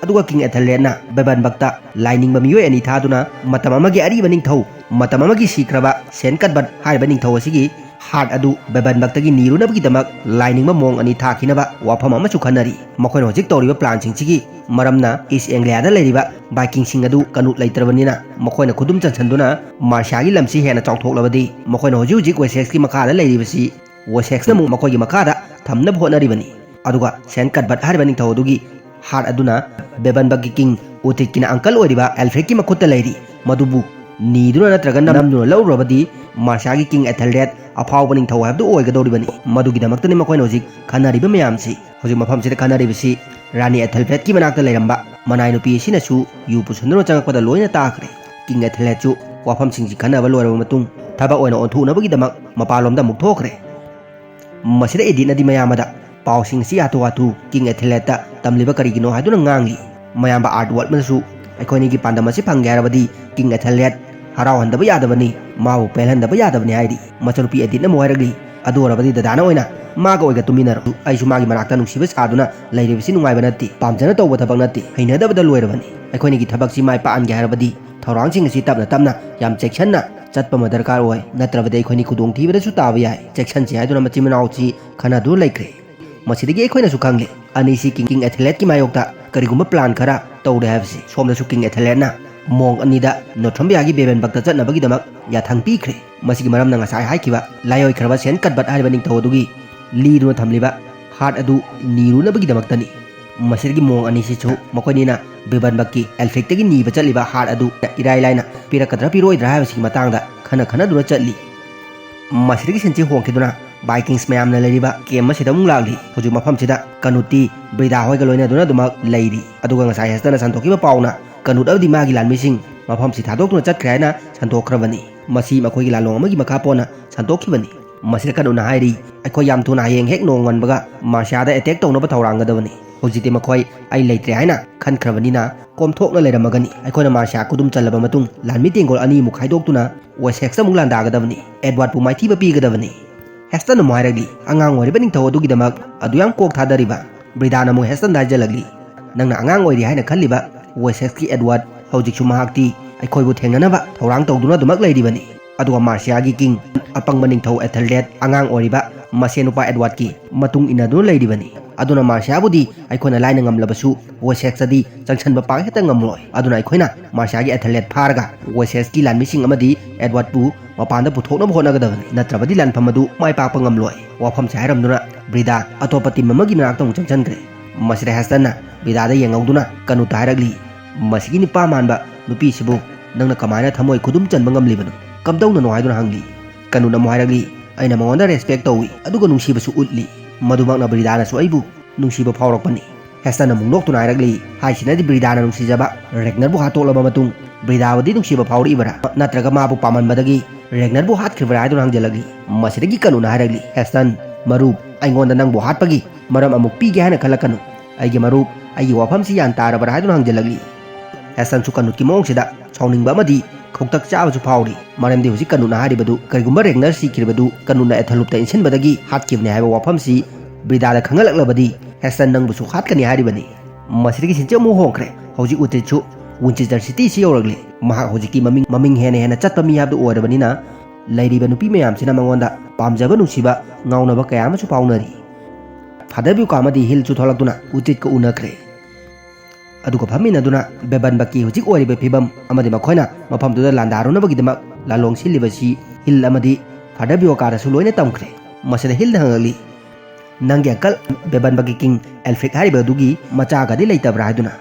ꯑꯗꯨꯒ ꯀꯤꯡ ꯑꯦꯊꯦꯂꯦꯠꯅ ꯕꯦꯕꯟꯕꯛꯇ ꯂꯥꯏꯅꯤꯡꯕ ꯃꯤꯑꯣꯏ ꯑꯅꯤ ꯊꯥꯗꯨꯅ ꯃꯇꯝ ꯑꯃꯒꯤ ꯑꯔꯤꯕ ꯅꯤꯡꯊꯧ, ꯃꯇꯝ ꯑꯃꯒꯤ ꯁꯤꯈ꯭ꯔꯕ ꯁꯦꯟ ꯀꯠꯕꯠ ꯍꯥꯏꯔꯤꯕ ꯅꯤꯡꯊꯧ ꯑꯁꯤꯒꯤ ꯍꯥꯔꯠ ꯑꯗꯨ ꯕꯦꯕꯟꯕꯛꯇꯒꯤ ꯅꯤꯔꯨꯅꯕꯒꯤꯗꯃꯛ ꯂꯥꯏꯅꯤꯡꯕ ꯃꯑꯣꯡ ꯑꯅꯤ ꯊꯥꯈꯤꯅꯕ ꯋꯥꯐꯝ ꯑꯃꯁꯨ ꯈꯟꯅꯔꯤ꯫ ꯃꯈꯣꯏꯅ ꯍꯧꯖꯤꯛ ꯇꯧꯔꯤꯕ ꯄ꯭ꯂꯥꯟꯁꯤꯡꯁꯤꯒꯤ ꯃꯔꯝꯅ ꯏꯁ ꯑꯦꯡꯒ꯭ꯂꯤꯌꯥꯗ ꯂꯩꯔꯤꯕ ꯚꯥꯏꯀꯤꯡꯁꯤꯡ ꯑꯗꯨ ꯀꯅꯨꯠ ꯂꯩꯇ꯭ꯔꯕꯅꯤꯅ ꯃꯈꯣꯏꯅ ꯈꯨꯗꯨꯝ ꯆꯟꯁꯤꯟꯗꯨꯅ ꯃꯥꯔꯁꯤꯌꯥꯒꯤ ꯂꯝꯁꯤ ꯍꯦꯟꯅ ꯆꯥꯎꯊꯣꯛꯂꯕꯗꯤ ꯃꯈꯣꯏꯅ ꯍꯧꯖꯤꯛ ꯍꯧꯖꯤꯛ ꯋꯦꯁꯦꯛꯁꯀꯤ ꯃꯈꯥꯗ ꯂꯩꯔꯤꯕꯁꯤ ꯋꯦꯁꯦꯛꯁꯅ ꯑꯃꯨꯛ ꯃꯈꯣꯏꯒꯤ ꯃꯈꯥꯗ ꯊꯝꯅꯕ ꯍꯣꯠꯅꯔꯤꯕꯅꯤ꯫ ꯑꯗꯨꯒ ꯁꯦꯟ ꯀꯠꯕꯠ ꯍꯥꯏꯔꯤꯕ ꯅꯤꯡꯊꯧ ꯑꯗꯨꯒꯤ ꯍꯥꯔꯠ ꯑꯗꯨꯅ ꯕꯦꯕꯟꯕꯛꯀꯤ ꯀꯤꯡ ꯎꯇꯤꯠꯀꯤꯅ ꯑꯪꯀꯜ ꯑꯣꯏꯔꯤꯕ ꯑꯦꯜꯐ꯭ꯔꯦꯗꯀꯤ ꯃꯈꯨꯠꯇ ꯂꯩꯔꯤ꯫ ꯃꯗꯨꯕꯨ ꯅꯤꯗꯨꯅ ꯅꯠꯇ꯭ꯔꯒ ꯅꯝꯗꯨꯅ ꯂꯧꯔꯨꯔꯕꯗꯤ ꯃꯥꯔꯁꯤꯌꯥꯒꯤ ꯀꯤꯡ ꯑꯦꯊꯦꯜꯔꯦꯗ ꯑꯐꯥꯎꯕ ꯅꯤꯡꯊꯧ ꯍꯥꯏꯕꯗꯨ ꯑꯣꯏꯒꯗꯧꯔꯤꯕꯅꯤ꯫ ꯃꯗꯨꯒꯤꯗꯃꯛꯇꯅꯤ ꯃꯈꯣꯏꯅ ꯍꯧꯖꯤꯛ ꯈꯟꯅꯔꯤꯕ ꯃꯌꯥꯝꯁꯤ꯫ ꯍꯧꯖꯤꯛ ꯃꯐꯝꯁꯤꯗ ꯈꯟꯅꯔꯤꯕꯁꯤ ꯔꯥꯅꯤ ꯑꯦꯊꯦꯜꯕ꯭ꯔꯦꯗꯀꯤ ꯃꯅꯥꯛꯇ ꯂꯩꯔꯝꯕ ꯃꯅꯥꯏ ꯅꯨꯄꯤ ꯑꯁꯤꯅꯁꯨ ꯌꯨ ꯄꯨꯁꯟꯗꯨꯅ ꯆꯪꯉꯛꯄꯗ ꯂꯣꯏꯅ ꯇꯥꯈ꯭ꯔꯦ꯫ ꯀꯤꯡ ꯑꯦꯊꯦꯜꯔꯦꯗꯁꯨ ꯋꯥꯐꯝꯁꯤꯡꯁꯤ ꯈꯟꯅꯕ ꯂꯣꯏꯔꯕ ꯃꯇꯨꯡ ꯊꯕꯛ ꯑꯣꯏꯅ ꯑꯣꯟꯊꯣꯛꯅꯕꯒꯤꯗꯃꯛ ꯃꯄꯥꯟꯂꯣꯝꯗ ꯑꯃꯨꯛ ꯊꯣꯛꯈ꯭ꯔꯦ꯫ ꯃꯁꯤꯗ ꯏꯗꯤꯠꯅꯗꯤ ꯃꯌꯥꯝꯕꯗ ꯄꯥꯎꯁꯤꯡ ꯑꯁꯤ ꯍꯥꯊꯨ ꯍꯥꯊꯨ ꯀꯤꯡ ꯑꯦꯊꯦꯜꯔꯦꯗꯇ ꯇꯝꯂꯤꯕ ꯀꯔꯤꯒꯤꯅꯣ ꯍꯥꯏꯗꯨꯅ ꯉꯥꯡꯂꯤ꯫ ꯃꯌꯥꯝꯕ ꯑꯥꯔꯠꯋꯥꯔꯗꯅꯁꯨ ꯑꯩꯈꯣꯏꯅꯤꯒꯤ ꯄꯥꯟꯗꯝ ꯑꯁꯤ ꯐꯪꯒꯦ ꯍꯥꯏꯔꯕꯗꯤ ꯀꯤꯡ ꯑꯦꯊꯦꯜꯔꯦꯗ ꯍꯔꯥꯎꯍꯟꯗꯕ ꯌꯥꯗꯕꯅꯤ, ꯃꯥꯕꯨ ꯄꯦꯜꯍꯟꯗꯕ ꯌꯥꯗꯕꯅꯤ ꯍꯥꯏꯔꯤ꯫ ꯃꯆꯟꯅꯨꯄꯤ ꯏꯗꯤꯠꯅ ꯑꯃꯨꯛ ꯍꯥꯏꯔꯛꯂꯤ, "ꯑꯗꯨ ꯑꯣꯏꯔꯕꯗꯤ ꯗꯗꯥꯅ ꯑꯣꯏꯅ ꯃꯥꯒ ꯑꯣꯏꯒ ꯇꯨꯃꯤꯟꯅꯔꯣ꯫ ꯑꯩꯁꯨ ꯃꯥꯒꯤ ꯃꯅꯥꯛꯇ ꯅꯨꯡꯁꯤꯕ ꯁꯥꯗꯨꯅ ꯂꯩꯔꯤꯕꯁꯤ ꯅꯨꯡꯉꯥꯏꯕ ꯅꯠꯇꯦ, ꯄꯥꯝꯖꯅ ꯇꯧꯕ ꯊꯕꯛ ꯅꯠꯇꯦ, ꯍꯩꯅꯗꯕꯗ ꯂꯣꯏꯔꯕꯅꯤ꯫ ꯑꯩꯈꯣꯏꯅꯤꯒꯤ ꯊꯕꯛꯁꯤ ꯃꯥꯏ ꯄꯥꯛꯍꯟꯒꯦ ꯍꯥꯏꯔꯕꯗꯤ ꯊꯧꯔꯥꯡꯁꯤꯡ ꯑꯁꯤ ꯇꯞꯅ ꯇꯞꯅ ꯌꯥꯝ ꯆꯦꯛꯁꯤꯟꯅ ꯆꯠꯄ ꯑꯃ ꯗꯔꯀꯥꯔ ꯑꯣꯏ, ꯅꯠꯇ꯭ꯔꯕꯗꯤ ꯑꯩꯈꯣꯏꯅꯤ ꯈꯨꯗꯣꯡꯊꯤꯕꯗꯁꯨ ꯇꯥꯕ ꯌꯥꯏ꯫ ꯆꯦꯛꯁꯤꯟꯁꯤ" ꯍꯥꯏꯗꯨꯅ ꯃꯆꯤꯟ ꯃꯅꯥꯎꯁꯤ ꯈꯟꯅꯗꯨꯅ ꯂꯩꯈ꯭ꯔꯦ꯫ ꯃꯁꯤꯗꯒꯤ ꯑꯩꯈꯣꯏꯅꯁꯨ ꯈꯪꯂꯦ, ꯑꯅꯤꯁꯤ ꯀꯤꯡ, ꯀꯤꯡ ꯑꯦꯊꯦꯂꯦꯠꯀꯤ ꯃꯥꯌꯣꯛꯇ ꯀꯔꯤꯒꯨꯝꯕ ꯄ꯭ꯂꯥꯟ ꯈꯔ ꯇꯧꯔꯦ ꯍꯥꯏꯕꯁꯤ꯫ ꯁꯣꯝꯗꯁꯨ ꯀꯤꯡ ꯑꯦꯊꯦꯂꯦꯠꯅ ꯃꯣꯡ ꯑꯅꯤꯗ ꯅꯣꯊ꯭ꯔꯝꯕꯤꯌꯥꯒꯤ ꯕꯦꯕꯦꯟꯕꯛꯇ ꯆꯠꯅꯕꯒꯤꯗꯃꯛ ꯌꯥꯊꯪ ꯄꯤꯈ꯭ꯔꯦ꯫ ꯃꯁꯤꯒꯤ ꯃꯔꯝꯅ ꯉꯁꯥꯏ ꯍꯥꯏꯈꯤꯕ ꯂꯥꯏꯑꯣꯏꯈ꯭ꯔꯕ ꯁꯦꯟ ꯀꯠꯕꯠ ꯍꯥꯏꯔꯤꯕ ꯅꯤꯡꯊꯧ ꯑꯗꯨꯒꯤ ꯂꯤꯗꯨꯅ ꯊꯝꯂꯤꯕ ꯍꯥꯔꯠ ꯑꯗꯨ ꯅꯤꯔꯨꯅꯕꯒꯤꯗꯃꯛꯇꯅꯤ꯫ ꯃꯁꯤꯗꯒꯤ ꯃꯣꯡ ꯑꯅꯤꯁꯤꯁꯨ ꯃꯈꯣꯏꯅꯤꯅ ꯕꯤꯕꯟꯕꯛꯀꯤ ꯑꯦꯜꯐ꯭ꯔꯤꯛꯇꯒꯤ ꯅꯤꯕ ꯆꯠꯂꯤꯕ ꯍꯥꯔꯠ ꯑꯗꯨ ꯏꯔꯥꯏ ꯂꯥꯏꯅ ꯄꯤꯔꯛꯀꯗ꯭ꯔꯥ ꯄꯤꯔꯣꯏꯗ꯭ꯔꯥ ꯍꯥꯏꯕꯁꯤꯒꯤ ꯃꯇꯥꯡꯗ ꯈꯟꯅ ꯈꯟꯅꯗꯨꯅ ꯆꯠꯂꯤ꯫ ꯃꯁꯤꯗꯒꯤ ꯁꯤꯟꯁꯤ ꯍꯣꯡꯈꯤꯗꯨꯅ ꯕꯥꯏꯀꯤꯡꯁ ꯃꯌꯥꯝꯅ ꯂꯩꯔꯤꯕ ꯀꯦꯝ ꯑꯁꯤꯗ ꯑꯃꯨꯛ ꯂꯥꯛꯂꯤ꯫ ꯍꯧꯖꯤꯛ ꯃꯐꯝꯁꯤꯗ ꯀꯅꯨꯠꯇꯤ ꯕ꯭ꯔꯤꯗꯥ ꯍꯣꯏꯒ ꯂꯣꯏꯅꯗꯨꯅ ꯑꯗꯨꯃꯛ ꯂꯩꯔꯤ꯫ ꯑꯗꯨꯒ ꯉꯁꯥꯏ ꯍꯦꯁꯇꯟꯅ ꯁꯟꯗꯣꯛꯈꯤꯕ ꯄꯥꯎꯅ ꯀꯅꯨꯠ ꯑꯃꯗꯤ ꯃꯥꯒꯤ ꯂꯥꯟꯃꯤꯁꯤꯡ ꯃꯐꯝꯁꯤ ꯊꯥꯗꯣꯛꯇꯨꯅ ꯆꯠꯈ꯭ꯔꯦ ꯍꯥꯏꯅ ꯁꯟꯗꯣꯛꯈ꯭ꯔꯕꯅꯤ꯫ ꯃꯁꯤ ꯃꯈꯣꯏꯒꯤ ꯂꯥꯂꯣꯡ ꯑꯃꯒꯤ ꯃꯈꯥ ꯄꯣꯟꯅ ꯁꯟꯗꯣꯛꯈꯤꯕꯅꯤ꯫ ꯃꯁꯤꯗ ꯀꯅꯨꯠꯅ ꯍꯥꯏꯔꯤ, "ꯑꯩꯈꯣꯏ ꯌꯥꯝ ꯊꯨꯅ ꯍꯌꯦꯡ ꯍꯦꯛ ꯅꯣꯡꯉꯟꯕꯒ ꯃꯥꯔꯁꯤꯌꯥꯗ ꯑꯦꯇꯦꯛ ꯇꯧꯅꯕ ꯊꯧꯔꯥꯡꯒꯗꯕꯅꯤ꯫ ꯍꯧꯖꯤꯛꯇꯤ ꯃꯈꯣꯏ ꯑꯩ ꯂꯩꯇ꯭ꯔꯦ ꯍꯥꯏꯅ ꯈꯟꯈ꯭ꯔꯕꯅꯤꯅ ꯀꯣꯝꯊꯣꯛꯅ ꯂꯩꯔꯝꯃꯒꯅꯤ꯫ ꯑꯩꯈꯣꯏꯅ ꯃꯥꯔꯁꯤꯌꯥ ꯈꯨꯗꯨꯝ ꯆꯜꯂꯕ ꯃꯇꯨꯡ ꯂꯥꯟꯃꯤ ꯇꯦꯡꯒꯣꯜ ꯑꯅꯤꯃꯨꯛ ꯈꯥꯏꯗꯣꯛꯇꯨꯅ ꯋꯦꯁꯦꯛꯁꯇ ꯑꯃꯨꯛ ꯂꯥꯟꯗꯥꯒꯗꯕꯅꯤ꯫ ꯑꯦꯗꯋꯥꯔꯗꯄꯨ ꯃꯥꯏꯊꯤꯕ ꯄꯤꯒꯗꯕꯅꯤ"꯫ ꯍꯦꯁꯇꯟ ꯑꯃꯨꯛ ꯍꯥꯏꯔꯛꯂꯤ, "ꯑꯉꯥꯡ ꯑꯣꯏꯔꯤꯕ ꯅꯤꯡꯊꯧ ꯑꯗꯨꯒꯤꯗꯃꯛ ꯑꯗꯨ ꯌꯥꯝ ꯀꯣꯛ ꯊꯥꯗꯔꯤꯕ?" ꯕ꯭ꯔꯤꯗꯥꯅ ꯑꯃꯨꯛ ꯍꯦꯁꯇꯟꯗ ꯍꯥꯏꯖꯜꯂꯛꯂꯤ, "ꯅꯪꯅ ꯑꯉꯥꯡ ꯑꯣꯏꯔꯤ ꯍꯥꯏꯅ ꯈꯜꯂꯤꯕ ꯋꯦꯁꯦꯛꯁꯀꯤ ꯑꯦꯗꯋꯥꯔꯗ ꯍꯧꯖꯤꯛꯁꯨ ꯃꯍꯥꯛꯇꯤ ꯑꯩꯈꯣꯏꯕꯨ ꯊꯦꯡꯅꯅꯕ ꯊꯧꯔꯥꯡ ꯇꯧꯗꯨꯅ ꯑꯗꯨꯃꯛ ꯂꯩꯔꯤꯕꯅꯤ꯫ ꯑꯗꯨꯒ ꯃꯥꯔꯁꯤꯌꯥꯒꯤ ꯀꯤꯡ ꯑꯄꯪꯕ ꯅꯤꯡꯊꯧ ꯑꯦꯊꯦꯜꯔꯦꯗ ꯑꯉꯥꯡ ꯑꯣꯏꯔꯤꯕ ꯃꯁꯦꯟ ꯅꯨꯄꯥ ꯑꯦꯗꯋꯥꯔꯗꯀꯤ ꯃꯇꯨꯡ ꯏꯟꯅꯗꯨꯅ ꯂꯩꯔꯤꯕꯅꯤ꯫ ꯑꯗꯨꯅ ꯃꯥꯔꯁꯤꯌꯥꯕꯨꯗꯤ ꯑꯩꯈꯣꯏꯅ ꯂꯥꯏꯅ ꯉꯝꯂꯕꯁꯨ ꯋꯦꯁꯦꯛꯁꯇꯗꯤ ꯆꯪꯁꯟꯕ ꯄꯥꯛ ꯍꯦꯛꯇ ꯉꯝꯂꯣꯏ꯫ ꯑꯗꯨꯅ ꯑꯩꯈꯣꯏꯅ ꯃꯥꯔꯁꯤꯌꯥꯒꯤ ꯑꯦꯊꯦꯜꯔꯦꯗ ꯐꯥꯔꯒ ꯋꯦꯁꯦꯛꯁꯀꯤ ꯂꯥꯟꯃꯤꯁꯤꯡ ꯑꯃꯗꯤ ꯑꯦꯗꯋꯥꯔꯗꯄꯨ ꯃꯄꯥꯟꯗ ꯄꯨꯊꯣꯛꯅꯕ ꯍꯣꯠꯅꯒꯗꯕꯅꯤ꯫ ꯅꯠꯇ꯭ꯔꯕꯗꯤ ꯂꯥꯟꯐꯝ ꯑꯗꯨ ꯃꯥꯏ ꯄꯥꯛꯄ ꯉꯝꯂꯣꯏ꯫ ꯋꯥꯐꯝꯁꯦ ꯍꯥꯏꯔꯝꯗꯨꯅ ꯕ꯭ꯔꯤꯗꯥ ꯑꯇꯣꯞꯄ ꯇꯤꯝ ꯑꯃꯒꯤ ꯃꯅꯥꯛꯇ ꯑꯃꯨꯛ ꯆꯪꯁꯤꯟꯈ꯭ꯔꯦ꯫ ꯃꯁꯤꯗ ꯍꯦꯁꯇꯟꯅ ꯕ꯭ꯔꯤꯗꯥꯗ ꯌꯦꯡꯍꯧꯗꯨꯅ ꯀꯅꯨꯠꯇ ꯍꯥꯏꯔꯛꯂꯤ, "ꯃꯁꯤꯒꯤ ꯅꯨꯄꯥ ꯃꯥꯟꯕ ꯅꯨꯄꯤꯁꯤꯕꯨ ꯅꯪꯅ ꯀꯃꯥꯏꯅ ꯊꯃꯣꯏ ꯈꯨꯗꯨꯝ ꯆꯟꯕ ꯉꯝꯂꯤꯕꯅꯣ? ꯀꯝꯗꯧꯅꯅꯣ?" ꯍꯥꯏꯗꯨꯅ ꯍꯪꯂꯤ꯫ ꯀꯅꯨꯠꯅ ꯑꯃꯨꯛ ꯍꯥꯏꯔꯛꯂꯤ, "ꯑꯩꯅ ꯃꯉꯣꯟꯗ ꯔꯦꯁꯄꯦꯛ ꯇꯧꯏ, ꯑꯗꯨꯒ ꯅꯨꯡꯁꯤꯕꯁꯨ ꯎꯠꯂꯤ꯫ ꯃꯗꯨꯃꯛꯅ ꯕ꯭ꯔꯤꯗꯥꯅꯁꯨ ꯑꯩꯕꯨ ꯅꯨꯡꯁꯤꯕ ꯐꯥꯎꯔꯛꯄꯅꯤ"꯫ ꯍꯦꯁꯇꯟ ꯑꯃꯨꯛ ꯅꯣꯛꯇꯨꯅ ꯍꯥꯏꯔꯛꯂꯤ, "ꯍꯥꯏꯁꯤꯅꯗꯤ ꯕ꯭ꯔꯤꯗꯥꯅ ꯅꯨꯡꯁꯤꯖꯕ ꯔꯦꯒꯅꯔꯕꯨ ꯍꯥꯠꯇꯣꯛꯂꯕ ꯃꯇꯨꯡ ꯕ꯭ꯔꯤꯗꯥꯕꯨꯗꯤ ꯅꯨꯡꯁꯤꯕ ꯐꯥꯎꯔꯛꯏꯕꯔꯥ? ꯅꯠꯇ꯭ꯔꯒ ꯃꯥꯕꯨ ꯄꯥꯝꯃꯟꯕꯗꯒꯤ ꯔꯦꯒꯅꯔꯕꯨ ꯍꯥꯠꯈ꯭ꯔꯤꯕꯔꯥ?" ꯍꯥꯏꯗꯨꯅ ꯍꯪꯖꯜꯂꯛꯂꯤ꯫ ꯃꯁꯤꯗꯒꯤ ꯀꯅꯨꯠꯅ ꯍꯥꯏꯔꯛꯂꯤ, "ꯍꯦꯁꯇꯟ, ꯃꯔꯨꯞ, ꯑꯩꯉꯣꯟꯗ ꯅꯪꯕꯨ ꯍꯥꯠꯄꯒꯤ ꯃꯔꯝ ꯑꯃꯨꯛ ꯄꯤꯒꯦ ꯍꯥꯏꯅ ꯈꯜꯂꯛꯀꯅꯨ꯫ ꯑꯩꯒꯤ ꯃꯔꯨꯞ, ꯑꯩꯒꯤ ꯋꯥꯐꯝꯁꯤ ꯒ꯭ꯌꯥꯟ ꯇꯥꯔꯕ꯭ꯔꯥ?" ꯍꯥꯏꯗꯨꯅ ꯍꯪꯖꯜꯂꯛꯂꯤ꯫ ꯍꯦꯁꯇꯟꯁꯨ ꯀꯅꯨꯠꯀꯤ ꯃꯑꯣꯡꯁꯤꯗ ꯁꯥꯎꯅꯤꯡꯕ ꯑꯃꯗꯤ ꯈꯧꯇꯛ ꯆꯥꯕꯁꯨ ꯐꯥꯎꯔꯤ꯫ ꯃꯔꯝꯗꯤ ꯍꯧꯖꯤꯛ ꯀꯅꯨꯠꯅ ꯍꯥꯏꯔꯤꯕꯗꯨ, ꯀꯔꯤꯒꯨꯝꯕ ꯔꯦꯒꯅꯔ ꯁꯤꯈ꯭ꯔꯤꯕꯗꯨ ꯀꯅꯨꯠꯅ ꯑꯦꯊꯦꯜꯔꯦꯗꯇ ꯏꯟꯁꯤꯟꯕꯗꯒꯤ ꯍꯥꯠꯈꯤꯕꯅꯤ ꯍꯥꯏꯕ ꯋꯥꯐꯝꯁꯤ ꯕ꯭ꯔꯤꯗꯥꯗ ꯈꯪꯍꯜꯂꯛꯂꯕꯗꯤ ꯍꯦꯁꯇꯟ ꯅꯪꯕꯨꯁꯨ ꯍꯥꯠꯀꯅꯤ ꯍꯥꯏꯔꯤꯕꯅꯤ꯫ ꯃꯁꯤꯗꯒꯤ ꯁꯤꯟꯁꯤ ꯑꯃꯨꯛ ꯍꯣꯡꯈ꯭ꯔꯦ꯫ ꯍꯧꯖꯤꯛ ꯎꯇ꯭ꯔꯤꯠꯁꯨ ꯋꯤꯟꯆꯦꯁꯇꯔ ꯁꯤꯇꯤꯁꯤ ꯌꯧꯔꯛꯂꯤ꯫ ꯃꯍꯥꯛ ꯍꯧꯖꯤꯛꯇꯤ ꯃꯃꯤꯡ, ꯃꯃꯤꯡ ꯍꯦꯟꯅ ꯍꯦꯟꯅ ꯆꯠꯄ ꯃꯤ ꯍꯥꯏꯕꯗꯨ ꯑꯣꯏꯔꯕꯅꯤꯅ ꯂꯩꯔꯤꯕ ꯅꯨꯄꯤ ꯃꯌꯥꯝꯁꯤꯅ ꯃꯉꯣꯟꯗ ꯄꯥꯝꯖꯕ ꯅꯨꯡꯁꯤꯕ ꯉꯥꯎꯅꯕ ꯀꯌꯥ ꯑꯃꯁꯨ ꯐꯥꯎꯅꯔꯤ꯫ ꯐꯥꯗꯔ ꯕ꯭ꯌꯨꯀꯥ ꯑꯃꯗꯤ ꯍꯤꯜꯁꯨ ꯊꯣꯛꯂꯛꯇꯨꯅ ꯎꯇ꯭ꯔꯤꯠꯀ ꯎꯅꯈ꯭ꯔꯦ꯫ ꯑꯗꯨꯒ ꯐꯝꯃꯤꯟꯅꯗꯨꯅ ꯕꯦꯕꯟꯕꯛꯀꯤ ꯍꯧꯖꯤꯛ ꯑꯣꯏꯔꯤꯕ ꯐꯤꯕꯝ ꯑꯃꯗꯤ ꯃꯈꯣꯏꯅ ꯃꯐꯝꯗꯨꯗ ꯂꯥꯟꯗꯥꯔꯨꯅꯕꯒꯤꯗꯃꯛ ꯂꯥꯂꯣꯡ ꯁꯤꯜꯂꯤꯕꯁꯤ ꯍꯤꯜ ꯑꯃꯗꯤ ꯐꯥꯗꯔ ꯕ꯭ꯌꯨꯀꯥꯗꯁꯨ ꯂꯣꯏꯅ ꯇꯝꯈ꯭ꯔꯦ꯫ ꯃꯁꯤꯗ ꯍꯤꯜꯅ ꯍꯪꯂꯛꯂꯤ, "ꯅꯪꯒꯤ ꯑꯪꯀꯜ ꯕꯦꯕꯟꯕꯒꯤ ꯀꯤꯡ ꯑꯦꯜꯐ꯭ꯔꯤꯛ ꯍꯥꯏꯔꯤꯕ ꯑꯗꯨꯒꯤ ꯃꯆꯥꯒꯗꯤ ꯂꯩꯇꯕ꯭ꯔꯥ?" ꯍꯥꯏꯗꯨꯅ꯫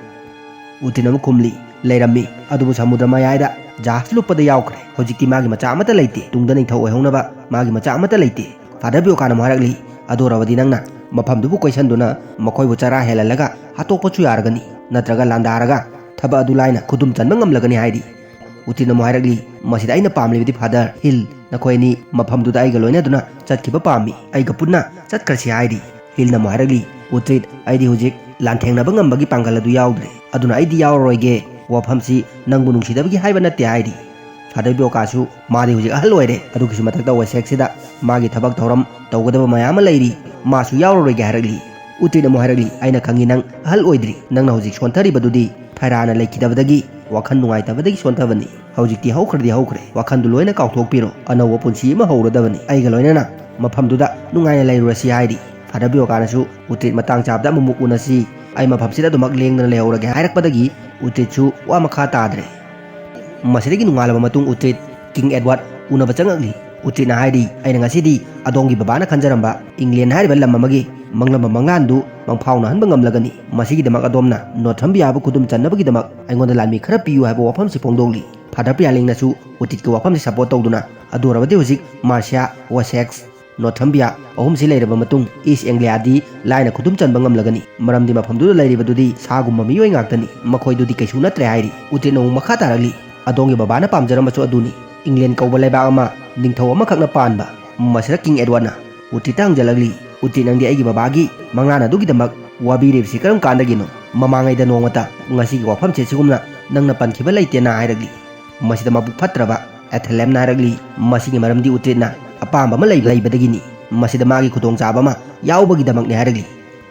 ꯎꯇ꯭ꯔꯤꯠꯅ ꯑꯃꯨꯛ ꯈꯨꯝꯂꯤ, "ꯂꯩꯔꯝꯃꯤ, ꯑꯗꯨꯕꯨ ꯁꯃꯨꯗ꯭ꯔ ꯃꯌꯥꯏꯗ ꯖꯍꯥꯖ ꯂꯨꯞꯄꯗ ꯌꯥꯎꯈ꯭ꯔꯦ꯫ ꯍꯧꯖꯤꯛꯇꯤ ꯃꯥꯒꯤ ꯃꯆꯥ ꯑꯃꯠꯇ ꯂꯩꯇꯦ꯫ ꯇꯨꯡꯗ ꯅꯤꯡꯊꯧ ꯑꯣꯏꯍꯧꯅꯕ ꯃꯥꯒꯤ ꯃꯆꯥ ꯑꯃꯠꯇ ꯂꯩꯇꯦ꯫" ꯐꯥꯗꯔ ꯕꯤꯌꯣꯀꯥꯅ ꯑꯃꯨꯛ ꯍꯥꯏꯔꯛꯂꯤ, "ꯑꯗꯨ ꯑꯣꯏꯔꯕꯗꯤ ꯅꯪꯅ ꯃꯐꯝꯗꯨꯕꯨ ꯀꯣꯏꯁꯟꯗꯨꯅ ꯃꯈꯣꯏꯕꯨ ꯆꯔꯥ ꯍꯦꯜꯍꯜꯂꯒ ꯍꯥꯠꯇꯣꯛꯄꯁꯨ ꯌꯥꯔꯒꯅꯤ, ꯅꯠꯇ꯭ꯔꯒ ꯂꯥꯟꯗꯥꯔꯒ ꯊꯕꯛ ꯑꯗꯨ ꯂꯥꯏꯅ ꯈꯨꯗꯨꯝ ꯆꯟꯕ ꯉꯝꯂꯒꯅꯤ" ꯍꯥꯏꯔꯤ꯫ ꯎꯇ꯭ꯔꯤꯠꯅ ꯑꯃꯨꯛ ꯍꯥꯏꯔꯛꯂꯤ, "ꯃꯁꯤꯗ ꯑꯩꯅ ꯄꯥꯝꯂꯤꯕꯗꯤ ꯐꯥꯗꯔ ꯍꯤꯜ, ꯅꯈꯣꯏ ꯑꯅꯤ ꯃꯐꯝꯗꯨꯗ ꯑꯩꯒ ꯂꯣꯏꯅꯗꯨꯅ ꯆꯠꯈꯤꯕ ꯄꯥꯝꯃꯤ꯫ ꯑꯩꯒ ꯄꯨꯟꯅ ꯆꯠꯈ꯭ꯔꯁꯤ" ꯍꯥꯏꯔꯤ꯫ ꯍꯤꯜꯅ ꯑꯃꯨꯛ ꯍꯥꯏꯔꯛꯂꯤ, "ꯎꯇ꯭ꯔꯤꯠ, ꯑꯩꯗꯤ ꯍꯧꯖꯤꯛ ꯂꯥꯟꯊꯦꯡꯅꯕ ꯉꯝꯕꯒꯤ ꯄꯥꯡꯒꯜ ꯑꯗꯨ ꯌꯥꯎꯗ꯭ꯔꯦ, ꯑꯗꯨꯅ ꯑꯩꯗꯤ ꯌꯥꯎꯔꯔꯣꯏꯒꯦ꯫ ꯋꯥꯐꯝꯁꯤ ꯅꯪꯕꯨ ꯅꯨꯡꯁꯤꯗꯕꯒꯤ ꯍꯥꯏꯕ ꯅꯠꯇꯦ" ꯍꯥꯏꯔꯤ꯫ ꯐꯥꯗꯔ ꯕꯤꯌꯣꯀꯥꯁꯨ ꯃꯥꯗꯤ ꯍꯧꯖꯤꯛ ꯑꯍꯜ ꯑꯣꯏꯔꯦ, ꯑꯗꯨꯒꯤꯁꯨ ꯃꯊꯛꯇ ꯋꯦꯁꯦꯛꯁꯤꯗ ꯃꯥꯒꯤ ꯊꯕꯛ ꯊꯧꯔꯝ ꯇꯧꯒꯗꯕ ꯃꯌꯥꯝ ꯑꯃ ꯂꯩꯔꯤ, ꯃꯥꯁꯨ ꯌꯥꯎꯔꯔꯣꯏꯒꯦ ꯍꯥꯏꯔꯛꯂꯤ꯫ ꯎꯇ꯭ꯔꯤꯠꯅ ꯑꯃꯨꯛ ꯍꯥꯏꯔꯛꯂꯤ, "ꯑꯩꯅ ꯈꯪꯉꯤ ꯅꯪ ꯑꯍꯜ ꯑꯣꯏꯗ꯭ꯔꯤ, ꯅꯪꯅ ꯍꯧꯖꯤꯛ ꯁꯣꯟꯊꯔꯤꯕꯗꯨꯗꯤ ꯊꯥꯏꯔꯥꯅ ꯂꯩꯈꯤꯗꯕꯗꯒꯤ, ꯋꯥꯈꯜ ꯅꯨꯡꯉꯥꯏꯇꯕꯗꯒꯤ ꯁꯣꯟꯊꯕꯅꯤ꯫ ꯍꯧꯖꯤꯛꯇꯤ ꯍꯧꯈ꯭ꯔꯗꯤ ꯍꯧꯈ꯭ꯔꯦ, ꯋꯥꯈꯜꯗꯨ ꯂꯣꯏꯅ ꯀꯥꯎꯊꯣꯛꯄꯤꯔꯣ, ꯑꯅꯧꯕ ꯄꯨꯟꯁꯤ ꯑꯃ ꯍꯧꯔꯗꯕꯅꯤ꯫ ꯑꯩꯒ ꯂꯣꯏꯅꯅ ꯃꯐꯝꯗꯨꯗ ꯅꯨꯡꯉꯥꯏꯅ ꯂꯩꯔꯨꯔꯁꯤ" ꯍꯥꯏꯔꯤ꯫ ꯐꯥꯗꯔ ꯕꯤꯌꯣꯀꯥꯅꯁꯨ, "ꯎꯇ꯭ꯔꯤꯠ, ꯃꯇꯥꯡ ꯆꯥꯕꯗ ꯑꯃꯨꯛꯃꯨꯛ ꯎꯅꯁꯤ, ꯑꯩ ꯃꯐꯝꯁꯤꯗ ꯑꯗꯨꯃꯛ ꯂꯦꯡꯗꯅ ꯂꯩꯍꯧꯔꯒꯦ" ꯍꯥꯏꯔꯛꯄꯗꯒꯤ ꯎꯇ꯭ꯔꯤꯠꯁꯨ ꯋꯥ ꯃꯈꯥ ꯇꯥꯗ꯭ꯔꯦ꯫ ꯃꯁꯤꯗꯒꯤ ꯅꯣꯡꯉꯥꯜꯂꯕ ꯃꯇꯨꯡ ꯎꯇ꯭ꯔꯤꯠ ꯀꯤꯡ ꯑꯦꯗꯋꯥꯔꯗ ꯎꯅꯕ ꯆꯪꯉꯛꯂꯤ꯫ ꯎꯇ꯭ꯔꯤꯠꯅ ꯍꯥꯏꯔꯤ, "ꯑꯩꯅ ꯉꯁꯤꯗꯤ ꯑꯗꯣꯝꯒꯤ ꯕꯕꯥꯅ ꯈꯟꯖꯔꯝꯕ ꯏꯪꯂꯦꯟ ꯍꯥꯏꯔꯤꯕ ꯂꯝ ꯑꯃꯒꯤ ꯃꯪꯂꯝꯕ ꯃꯪꯂꯥꯟꯗꯨ ꯃꯪꯐꯥꯎꯅꯍꯟꯕ ꯉꯝꯂꯒꯅꯤ꯫ ꯃꯁꯤꯒꯤꯗꯃꯛ ꯑꯗꯣꯝꯅ ꯅꯣꯔꯊꯝꯕꯤꯌꯥꯕꯨ ꯈꯨꯗꯨꯝ ꯆꯟꯅꯕꯒꯤꯗꯃꯛ ꯑꯩꯉꯣꯟꯗ ꯂꯥꯟꯃꯤ ꯈꯔ ꯄꯤꯌꯨ" ꯍꯥꯏꯕ ꯋꯥꯐꯝꯁꯤ ꯐꯣꯡꯗꯣꯛꯂꯤ꯫ ꯐꯥꯗꯔ ꯄꯤꯌꯥꯂꯤꯡꯅꯁꯨ ꯎꯇ꯭ꯔꯤꯠꯀꯤ ꯋꯥꯐꯝꯁꯤ ꯁꯄꯣꯔꯠ ꯇꯧꯗꯨꯅ, "ꯑꯗꯨ ꯑꯣꯏꯔꯕꯗꯤ ꯍꯧꯖꯤꯛ ꯃꯥꯔꯁꯤꯌꯥ, ꯋꯦꯁꯦꯛꯁ, ꯅꯣꯔꯊꯝꯕꯤꯌꯥ ꯑꯍꯨꯝꯁꯤ ꯂꯩꯔꯕ ꯃꯇꯨꯡ ꯏꯁ ꯑꯦꯡꯒ꯭ꯂꯤꯌꯥꯗꯤ ꯂꯥꯏꯅ ꯈꯨꯗꯨꯝ ꯆꯟꯕ ꯉꯝꯂꯒꯅꯤ, ꯃꯔꯝꯗꯤ ꯃꯐꯝꯗꯨꯗ ꯂꯩꯔꯤꯕꯗꯨꯗꯤ ꯁꯥꯒꯨꯝꯕ ꯃꯤꯑꯣꯏ ꯉꯥꯛꯇꯅꯤ, ꯃꯈꯣꯏꯗꯨꯗꯤ ꯀꯩꯁꯨ ꯅꯠꯇ꯭ꯔꯦ" ꯍꯥꯏꯔꯤ꯫ ꯎꯇ꯭ꯔꯤꯠꯅ ꯑꯃꯨꯛ ꯃꯈꯥ ꯇꯥꯔꯛꯂꯤ, "ꯑꯗꯣꯝꯒꯤ ꯕꯕꯥꯅ ꯄꯥꯝꯖꯔꯝꯕꯁꯨ ꯑꯗꯨꯅꯤ, ꯏꯪꯂꯦꯟ ꯀꯧꯕ ꯂꯩꯕꯥꯛ ꯑꯃ ꯅꯤꯡꯊꯧ ꯑꯃꯈꯛꯅ ꯄꯥꯟꯕ꯫" ꯃꯁꯤꯗ ꯀꯤꯡ ꯑꯦꯗꯋꯥꯔꯗꯅ ꯎꯇ꯭ꯔꯤꯠꯇ ꯍꯪꯖꯜꯂꯛꯂꯤ, "ꯎꯇ꯭ꯔꯤꯠ, ꯅꯪꯗꯤ ꯑꯩꯒꯤ ꯕꯕꯥꯒꯤ ꯃꯪꯂꯥꯟ ꯑꯗꯨꯒꯤꯗꯃꯛ ꯋꯥꯕꯤꯔꯤꯕꯁꯤ ꯀꯔꯝ ꯀꯥꯟꯗꯒꯤꯅꯣ? ꯃꯃꯥꯡꯉꯩꯗ ꯅꯣꯡꯃꯇ ꯉꯁꯤꯒꯤ ꯋꯥꯐꯝꯁꯦ ꯁꯤꯒꯨꯝꯅ ꯅꯪꯅ ꯄꯟꯈꯤꯕ ꯂꯩꯇꯦꯅ" ꯍꯥꯏꯔꯛꯂꯤ꯫ ꯃꯁꯤꯗ ꯃꯕꯨꯛ ꯐꯠꯇ꯭ꯔꯕ ꯑꯦꯊꯦꯂꯦꯝꯅ ꯍꯥꯏꯔꯛꯂꯤ, "ꯃꯁꯤꯒꯤ ꯃꯔꯝꯗꯤ ꯎꯇ꯭ꯔꯤꯠꯅ ꯑꯄꯥꯝꯕ ꯑꯃ ꯂꯩꯕ-, ꯂꯩꯕꯗꯒꯤꯅꯤ꯫ ꯃꯁꯤꯗ ꯃꯥꯒꯤ ꯈꯨꯗꯣꯡꯆꯥꯕ ꯑꯃ ꯌꯥꯎꯕꯒꯤꯗꯃꯛꯅꯤ" ꯍꯥꯏꯔꯛꯂꯤ꯫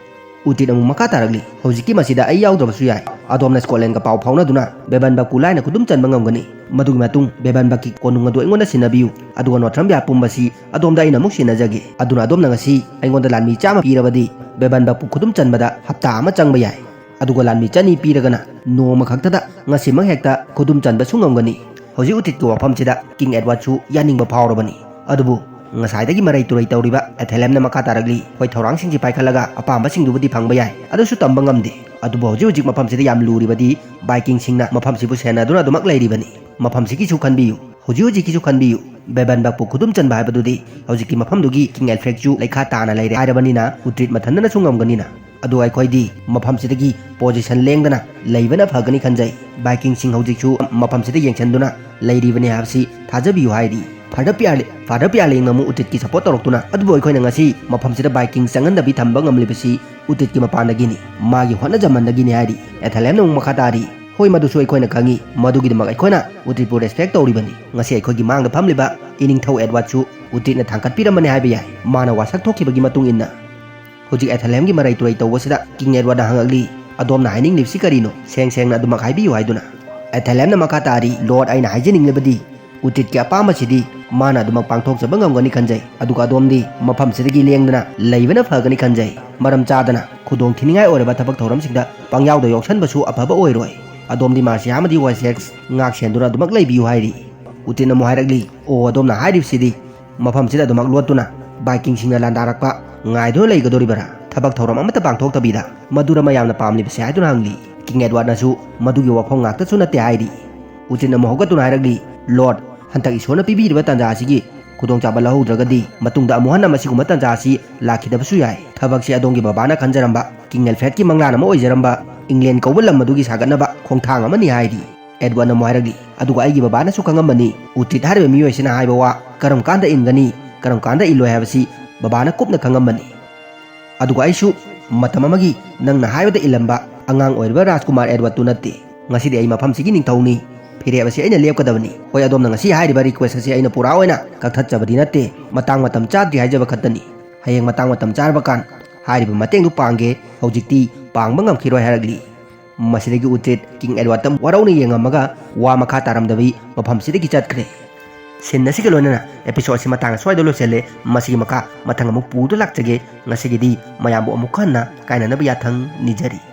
ꯎꯇ꯭ꯔꯤꯠ ꯑꯃꯨꯛ ꯃꯈꯥ ꯇꯥꯔꯛꯂꯤ, "ꯍꯧꯖꯤꯛꯀꯤ ꯃꯁꯤꯗ ꯑꯩ ꯌꯥꯎꯗ꯭ꯔꯕꯁꯨ ꯌꯥꯏ꯫ ꯑꯗꯣꯝꯅ ꯁ꯭ꯀꯣꯠꯂꯦꯟꯒ ꯄꯥꯎ ꯐꯥꯎꯅꯗꯨꯅ ꯕꯦꯕꯟꯕꯛꯄꯨ ꯂꯥꯏꯅ ꯈꯨꯗꯨꯝ ꯆꯟꯕ ꯉꯝꯒꯅꯤ꯫ ꯃꯗꯨꯒꯤ ꯃꯇꯨꯡ ꯕꯦꯕꯟꯕꯛꯀꯤ ꯀꯣꯅꯨꯡ ꯑꯗꯨ ꯑꯩꯉꯣꯟꯗ ꯁꯤꯟꯅꯕꯤꯌꯨ, ꯑꯗꯨꯒ ꯅꯣꯔꯊꯝꯕꯤꯌꯥ ꯄꯨꯝꯕꯁꯤ ꯑꯗꯣꯝꯗ ꯑꯩꯅ ꯑꯃꯨꯛ ꯁꯤꯟꯅꯖꯒꯦ꯫ ꯑꯗꯨꯅ ꯑꯗꯣꯝꯅ ꯉꯁꯤ ꯑꯩꯉꯣꯟꯗ ꯂꯥꯟꯃꯤ ꯆꯥꯝꯃ ꯄꯤꯔꯕꯗꯤ ꯕꯦꯕꯟꯕꯛꯄꯨ ꯈꯨꯗꯨꯝ ꯆꯟꯕꯗ ꯍꯞꯇꯥ ꯑꯃ ꯆꯪꯕ ꯌꯥꯏ꯫ ꯑꯗꯨꯒ ꯂꯥꯟꯃꯤ ꯆꯅꯤ ꯄꯤꯔꯒꯅ ꯅꯣꯡꯃ ꯈꯛꯇꯗ ꯉꯁꯤꯃꯛ ꯍꯦꯛꯇ ꯈꯨꯗꯨꯝ ꯆꯟꯕꯁꯨ ꯉꯝꯒꯅꯤ꯫" ꯍꯧꯖꯤꯛ ꯎꯇ꯭ꯔꯤꯠꯀꯤ ꯋꯥꯐꯝꯁꯤꯗ ꯀꯤꯡ ꯑꯦꯗꯋꯥꯔꯗꯁꯨ ꯌꯥꯅꯤꯡꯕ ꯐꯥꯎꯔꯕꯅꯤ꯫ ꯑꯗꯨꯕꯨ ꯉꯁꯥꯏꯗꯒꯤ ꯃꯔꯩ ꯇꯨꯔꯩ ꯇꯧꯔꯤꯕ ꯑꯦꯊꯦꯂꯦꯝꯅ ꯃꯈꯥ ꯇꯥꯔꯛꯂꯤ, "ꯍꯣꯏ, ꯊꯧꯔꯥꯡꯁꯤꯡꯁꯤ ꯄꯥꯏꯈꯠꯂꯒ ꯑꯄꯥꯝꯕꯁꯤꯡꯗꯨꯕꯨꯗꯤ ꯐꯪꯕ ꯌꯥꯏ, ꯑꯗꯨꯁꯨ ꯇꯝꯕ ꯉꯝꯗꯦ꯫ ꯑꯗꯨꯕꯨ ꯍꯧꯖꯤꯛ ꯍꯧꯖꯤꯛ ꯃꯐꯝꯁꯤꯗ ꯌꯥꯝ ꯂꯨꯔꯤꯕꯗꯤ ꯕꯥꯏꯀꯤꯡꯁꯤꯡꯅ ꯃꯐꯝꯁꯤꯕꯨ ꯁꯦꯟꯅꯗꯨꯅ ꯑꯗꯨꯃꯛ ꯂꯩꯔꯤꯕꯅꯤ꯫ ꯃꯐꯝꯁꯤꯒꯤꯁꯨ ꯈꯟꯕꯤꯌꯨ, ꯍꯧꯖꯤꯛ ꯍꯧꯖꯤꯛꯀꯤꯁꯨ ꯈꯟꯕꯤꯌꯨ꯫ ꯕꯦꯕꯟꯕꯛꯄꯨ ꯈꯨꯗꯨꯝ ꯆꯟꯕ ꯍꯥꯏꯕꯗꯨꯗꯤ ꯍꯧꯖꯤꯛꯀꯤ ꯃꯐꯝꯗꯨꯒꯤ ꯀꯤꯡ ꯑꯦꯜꯐ꯭ꯔꯦꯗꯁꯨ ꯂꯩꯈꯥ ꯇꯥꯅ ꯂꯩꯔꯦ ꯍꯥꯏꯔꯕꯅꯤꯅ ꯎꯇ꯭ꯔꯤꯠ ꯃꯊꯟꯗꯅꯁꯨ ꯉꯝꯒꯅꯤꯅ꯫ ꯑꯗꯨ ꯑꯩꯈꯣꯏꯗꯤ ꯃꯐꯝꯁꯤꯗꯒꯤ ꯄꯣꯖꯤꯁꯟ ꯂꯦꯡꯗꯅ ꯂꯩꯕꯅ ꯐꯒꯅꯤ ꯈꯟꯖꯩ꯫ ꯕꯥꯏꯀꯤꯡꯁꯤꯡ ꯍꯧꯖꯤꯛꯁꯨ ꯃꯐꯝꯁꯤꯗ ꯌꯦꯡꯁꯤꯟꯗꯨꯅ ꯂꯩꯔꯤꯕꯅꯤ ꯍꯥꯏꯕꯁꯤ ꯊꯥꯖꯕꯤꯌꯨ" ꯍꯥꯏꯔꯤ꯫ ꯐꯥꯗꯔ ꯄꯤꯌꯥꯔ-, ꯐꯥꯗꯔ ꯄꯤꯌꯥꯔꯂꯤꯡꯅ ꯑꯃꯨꯛ ꯎꯇ꯭ꯔꯤꯠꯀꯤ ꯁꯄꯣꯔꯠ ꯇꯧꯔꯛꯇꯨꯅ, "ꯑꯗꯨꯕꯨ ꯑꯩꯈꯣꯏꯅ ꯉꯁꯤ ꯃꯐꯝꯁꯤꯗ ꯕꯥꯏꯀꯤꯡ ꯆꯪꯍꯟꯗꯕꯤ ꯊꯝꯕ ꯉꯝꯂꯤꯕꯁꯤ ꯎꯇ꯭ꯔꯤꯠꯀꯤ ꯃꯄꯥꯟꯗꯒꯤꯅꯤ, ꯃꯥꯒꯤ ꯍꯣꯠꯅꯖꯃꯟꯗꯒꯤꯅꯤ" ꯍꯥꯏꯔꯤ꯫ ꯑꯦꯊꯦꯂꯦꯝꯅ ꯑꯃꯨꯛ ꯃꯈꯥ ꯇꯥꯔꯤ, "ꯍꯣꯏ, ꯃꯗꯨꯁꯨ ꯑꯩꯈꯣꯏꯅ ꯈꯪꯉꯤ, ꯃꯗꯨꯒꯤꯗꯃꯛ ꯑꯩꯈꯣꯏꯅ ꯎꯇ꯭ꯔꯤꯠꯄꯨ ꯔꯦꯁꯄꯦꯛ ꯇꯧꯔꯤꯕꯅꯤ꯫ ꯉꯁꯤ ꯑꯩꯈꯣꯏꯒꯤ ꯃꯥꯡꯗ ꯐꯝꯂꯤꯕ ꯏꯅꯤꯡꯊꯧ ꯑꯦꯗꯋꯥꯔꯗꯁꯨ ꯎꯇ꯭ꯔꯤꯠꯅ ꯊꯥꯡꯒꯠꯄꯤꯔꯝꯕꯅꯤ ꯍꯥꯏꯕ ꯌꯥꯏ, ꯃꯥꯅ ꯋꯥꯁꯛ ꯊꯣꯛꯈꯤꯕꯒꯤ ꯃꯇꯨꯡ ꯏꯟꯅ"꯫ ꯍꯧꯖꯤꯛ ꯑꯦꯊꯦꯂꯦꯝꯒꯤ ꯃꯔꯩ ꯇꯨꯔꯩ ꯇꯧꯕꯁꯤꯗ ꯀꯤꯡ ꯑꯦꯗꯋꯥꯔꯗꯅ ꯍꯪꯉꯛꯂꯤ, "ꯑꯗꯣꯝꯅ ꯍꯥꯏꯅꯤꯡꯂꯤꯕꯁꯤ ꯀꯔꯤꯅꯣ? ꯁꯦꯡ ꯁꯦꯡꯅ ꯑꯗꯨꯃꯛ ꯍꯥꯏꯕꯤꯌꯨ" ꯍꯥꯏꯗꯨꯅ꯫ ꯑꯦꯊꯦꯂꯦꯝꯅ ꯃꯈꯥ ꯇꯥꯔꯤ, "ꯂꯣꯔꯗ, ꯑꯩꯅ ꯍꯥꯏꯖꯅꯤꯡꯂꯤꯕꯗꯤ ꯎꯇ꯭ꯔꯤꯠꯀꯤ ꯑꯄꯥꯝꯕꯁꯤꯗꯤ ꯃꯥꯅ ꯑꯗꯨꯃꯛ ꯄꯥꯡꯊꯣꯛꯆꯕ ꯉꯝꯒꯅꯤ ꯈꯟꯖꯩ꯫ ꯑꯗꯨꯒ ꯑꯗꯣꯝꯗꯤ ꯃꯐꯝꯁꯤꯗꯒꯤ ꯂꯦꯡꯗꯅ ꯂꯩꯕꯅ ꯐꯒꯅꯤ ꯈꯟꯖꯩ꯫ ꯃꯔꯝ ꯆꯥꯗꯅ ꯈꯨꯗꯣꯡ ꯊꯤꯅꯤꯡꯉꯥꯏ ꯑꯣꯏꯔꯕ ꯊꯕꯛ ꯊꯧꯔꯝꯁꯤꯡꯗ ꯄꯪꯌꯥꯎꯗ ꯌꯥꯎꯁꯟꯕꯁꯨ ꯑꯐꯕ ꯑꯣꯏꯔꯣꯏ꯫ ꯑꯗꯣꯝꯗꯤ ꯃꯥꯔꯁꯤꯌꯥ ꯑꯃꯗꯤ ꯋꯥꯏꯁꯦꯛꯁ ꯉꯥꯛ ꯁꯦꯟꯗꯨꯅ ꯑꯗꯨꯃꯛ ꯂꯩꯕꯤꯌꯨ" ꯍꯥꯏꯔꯤ꯫ ꯎꯇ꯭ꯔꯤꯠꯅ ꯑꯃꯨꯛ ꯍꯥꯏꯔꯛꯂꯤ, "ꯑꯣ, ꯑꯗꯣꯝꯅ ꯍꯥꯏꯔꯤꯕꯁꯤꯗꯤ ꯃꯐꯝꯁꯤꯗ ꯑꯗꯨꯃꯛ ꯂꯣꯠꯇꯨꯅ ꯕꯥꯏꯀꯤꯡꯁꯤꯡꯅ ꯂꯥꯟꯗꯥꯔꯛꯄ ꯉꯥꯏꯗꯨꯅ ꯂꯩꯒꯗꯧꯔꯤꯕꯔꯥ? ꯊꯕꯛ ꯊꯧꯔꯝ ꯑꯃꯠꯇ ꯄꯥꯡꯊꯣꯛꯇꯕꯤꯗ ꯃꯗꯨꯔ ꯃꯌꯥꯝꯅ ꯄꯥꯝꯂꯤꯕꯁꯦ?" ꯍꯥꯏꯗꯨꯅ ꯍꯪꯂꯤ꯫ ꯀꯤꯡ ꯑꯦꯗꯋꯥꯔꯗꯅꯁꯨ ꯃꯗꯨꯒꯤ ꯋꯥꯐꯝ ꯉꯥꯛꯇꯁꯨ ꯅꯠꯇꯦ ꯍꯥꯏꯔꯤ꯫ ꯎꯇ꯭ꯔꯤꯠꯅ ꯑꯃꯨꯛ ꯍꯧꯒꯠꯇꯨꯅ ꯍꯥꯏꯔꯛꯂꯤ, "ꯂꯣꯔꯗ, ꯍꯟꯗꯛ ꯏꯁꯣꯔꯅ ꯄꯤꯕꯤꯔꯤꯕ ꯇꯥꯟꯖꯥ ꯑꯁꯤꯒꯤ ꯈꯨꯗꯣꯡꯆꯥꯕ ꯂꯧꯍꯧꯗ꯭ꯔꯒꯗꯤ ꯃꯇꯨꯡꯗ ꯑꯃꯨꯛ ꯍꯟꯅ ꯃꯁꯤꯒꯨꯝꯕ ꯇꯥꯟꯖꯥ ꯑꯁꯤ ꯂꯥꯛꯈꯤꯗꯕꯁꯨ ꯌꯥꯏ꯫ ꯊꯕꯛꯁꯤ ꯑꯗꯣꯝꯒꯤ ꯕꯕꯥꯅ ꯈꯟꯖꯔꯝꯕ ꯀꯤꯡ ꯑꯦꯜꯐ꯭ꯔꯦꯗꯀꯤ ꯃꯪꯂꯥꯟ ꯑꯃ ꯑꯣꯏꯖꯔꯝꯕ ꯏꯪꯂꯦꯟ ꯀꯧꯕ ꯂꯝ ꯑꯗꯨꯒꯤ ꯁꯥꯒꯠꯅꯕ ꯈꯣꯡꯊꯥꯡ ꯑꯃꯅꯤ" ꯍꯥꯏꯔꯤ꯫ ꯑꯦꯗꯋꯥꯔꯗꯅ ꯑꯃꯨꯛ ꯍꯥꯏꯔꯛꯂꯤ, "ꯑꯗꯨꯒ ꯑꯩꯒꯤ ꯕꯕꯥꯅꯁꯨ ꯈꯪꯉꯝꯕꯅꯤ, ꯎꯇ꯭ꯔꯤꯠ ꯍꯥꯏꯔꯤꯕ ꯃꯤꯑꯣꯏ ꯑꯁꯤꯅ ꯍꯥꯏꯕ ꯋꯥ ꯀꯔꯝ ꯀꯥꯟꯗ ꯏꯟꯒꯅꯤ, ꯀꯔꯝ ꯀꯥꯟꯗ ꯏꯜꯂꯣꯏ ꯍꯥꯏꯕꯁꯤ ꯕꯕꯥꯅ ꯀꯨꯞꯅ ꯈꯪꯉꯝꯕꯅꯤ꯫ ꯑꯗꯨꯒ ꯑꯩꯁꯨ ꯃꯇꯝ ꯑꯃꯒꯤ ꯅꯪꯅ ꯍꯥꯏꯕꯗ ꯏꯜꯂꯝꯕ ꯑꯉꯥꯡ ꯑꯣꯏꯔꯤꯕ ꯔꯥꯖꯀꯨꯃꯥꯔ ꯑꯦꯗꯋꯥꯔꯗꯇꯨ ꯅꯠꯇꯦ꯫ ꯉꯁꯤꯗꯤ ꯑꯩ ꯃꯐꯝꯁꯤꯒꯤ ꯅꯤꯡꯊꯧꯅꯤ꯫ ꯐꯤꯔꯦꯞ ꯑꯁꯤ ꯑꯩꯅ ꯂꯦꯞꯀꯗꯕꯅꯤ꯫ ꯍꯣꯏ, ꯑꯗꯣꯝꯅ ꯉꯁꯤ ꯍꯥꯏꯔꯤꯕ ꯔꯤꯀ꯭ꯋꯦꯁ ꯑꯁꯤ ꯑꯩꯅ ꯄꯨꯔꯥ ꯑꯣꯏꯅ ꯀꯛꯊꯠꯆꯕꯗꯤ ꯅꯠꯇꯦ, ꯃꯇꯥꯡ ꯃꯇꯝ ꯆꯥꯗ꯭ꯔꯤ ꯍꯥꯏꯖꯕ ꯈꯛꯇꯅꯤ꯫ ꯍꯌꯦꯡ ꯃꯇꯥꯡ ꯃꯇꯝ ꯆꯥꯔꯕ ꯀꯥꯟ ꯍꯥꯏꯔꯤꯕ ꯃꯇꯦꯡꯗꯨ ꯄꯥꯡꯒꯦ, ꯍꯧꯖꯤꯛꯇꯤ ꯄꯥꯡꯕ ꯉꯝꯈꯤꯔꯣꯏ" ꯍꯥꯏꯔꯛꯂꯤ꯫ ꯃꯁꯤꯗꯒꯤ ꯎꯇ꯭ꯔꯤꯠ ꯀꯤꯡ ꯑꯦꯗꯋꯥꯔꯗꯇ ꯋꯥꯔꯧꯅ ꯌꯦꯡꯉꯝꯃꯒ ꯋꯥ ꯃꯈꯥ ꯇꯥꯔꯝꯗꯕꯤ ꯃꯐꯝꯁꯤꯗꯒꯤ ꯆꯠꯈ꯭ꯔꯦ꯫ ꯁꯤꯟ ꯑꯁꯤꯒ ꯂꯣꯏꯅꯅ ꯑꯦꯄꯤꯁꯣꯗ ꯑꯁꯤ ꯃꯇꯥꯡ ꯑꯁ꯭ꯋꯥꯏꯗ ꯂꯣꯏꯁꯤꯜꯂꯦ꯫ ꯃꯁꯤꯒꯤ ꯃꯈꯥ ꯃꯊꯪ ꯑꯃꯨꯛ ꯄꯨꯗꯨꯅ ꯂꯥꯛꯆꯒꯦ꯫ ꯉꯁꯤꯒꯤꯗꯤ ꯃꯌꯥꯝꯕꯨ ꯑꯃꯨꯛ ꯍꯟꯅ ꯀꯥꯏꯅꯅꯕ ꯌꯥꯊꯪ ꯅꯤꯖꯔꯤ꯫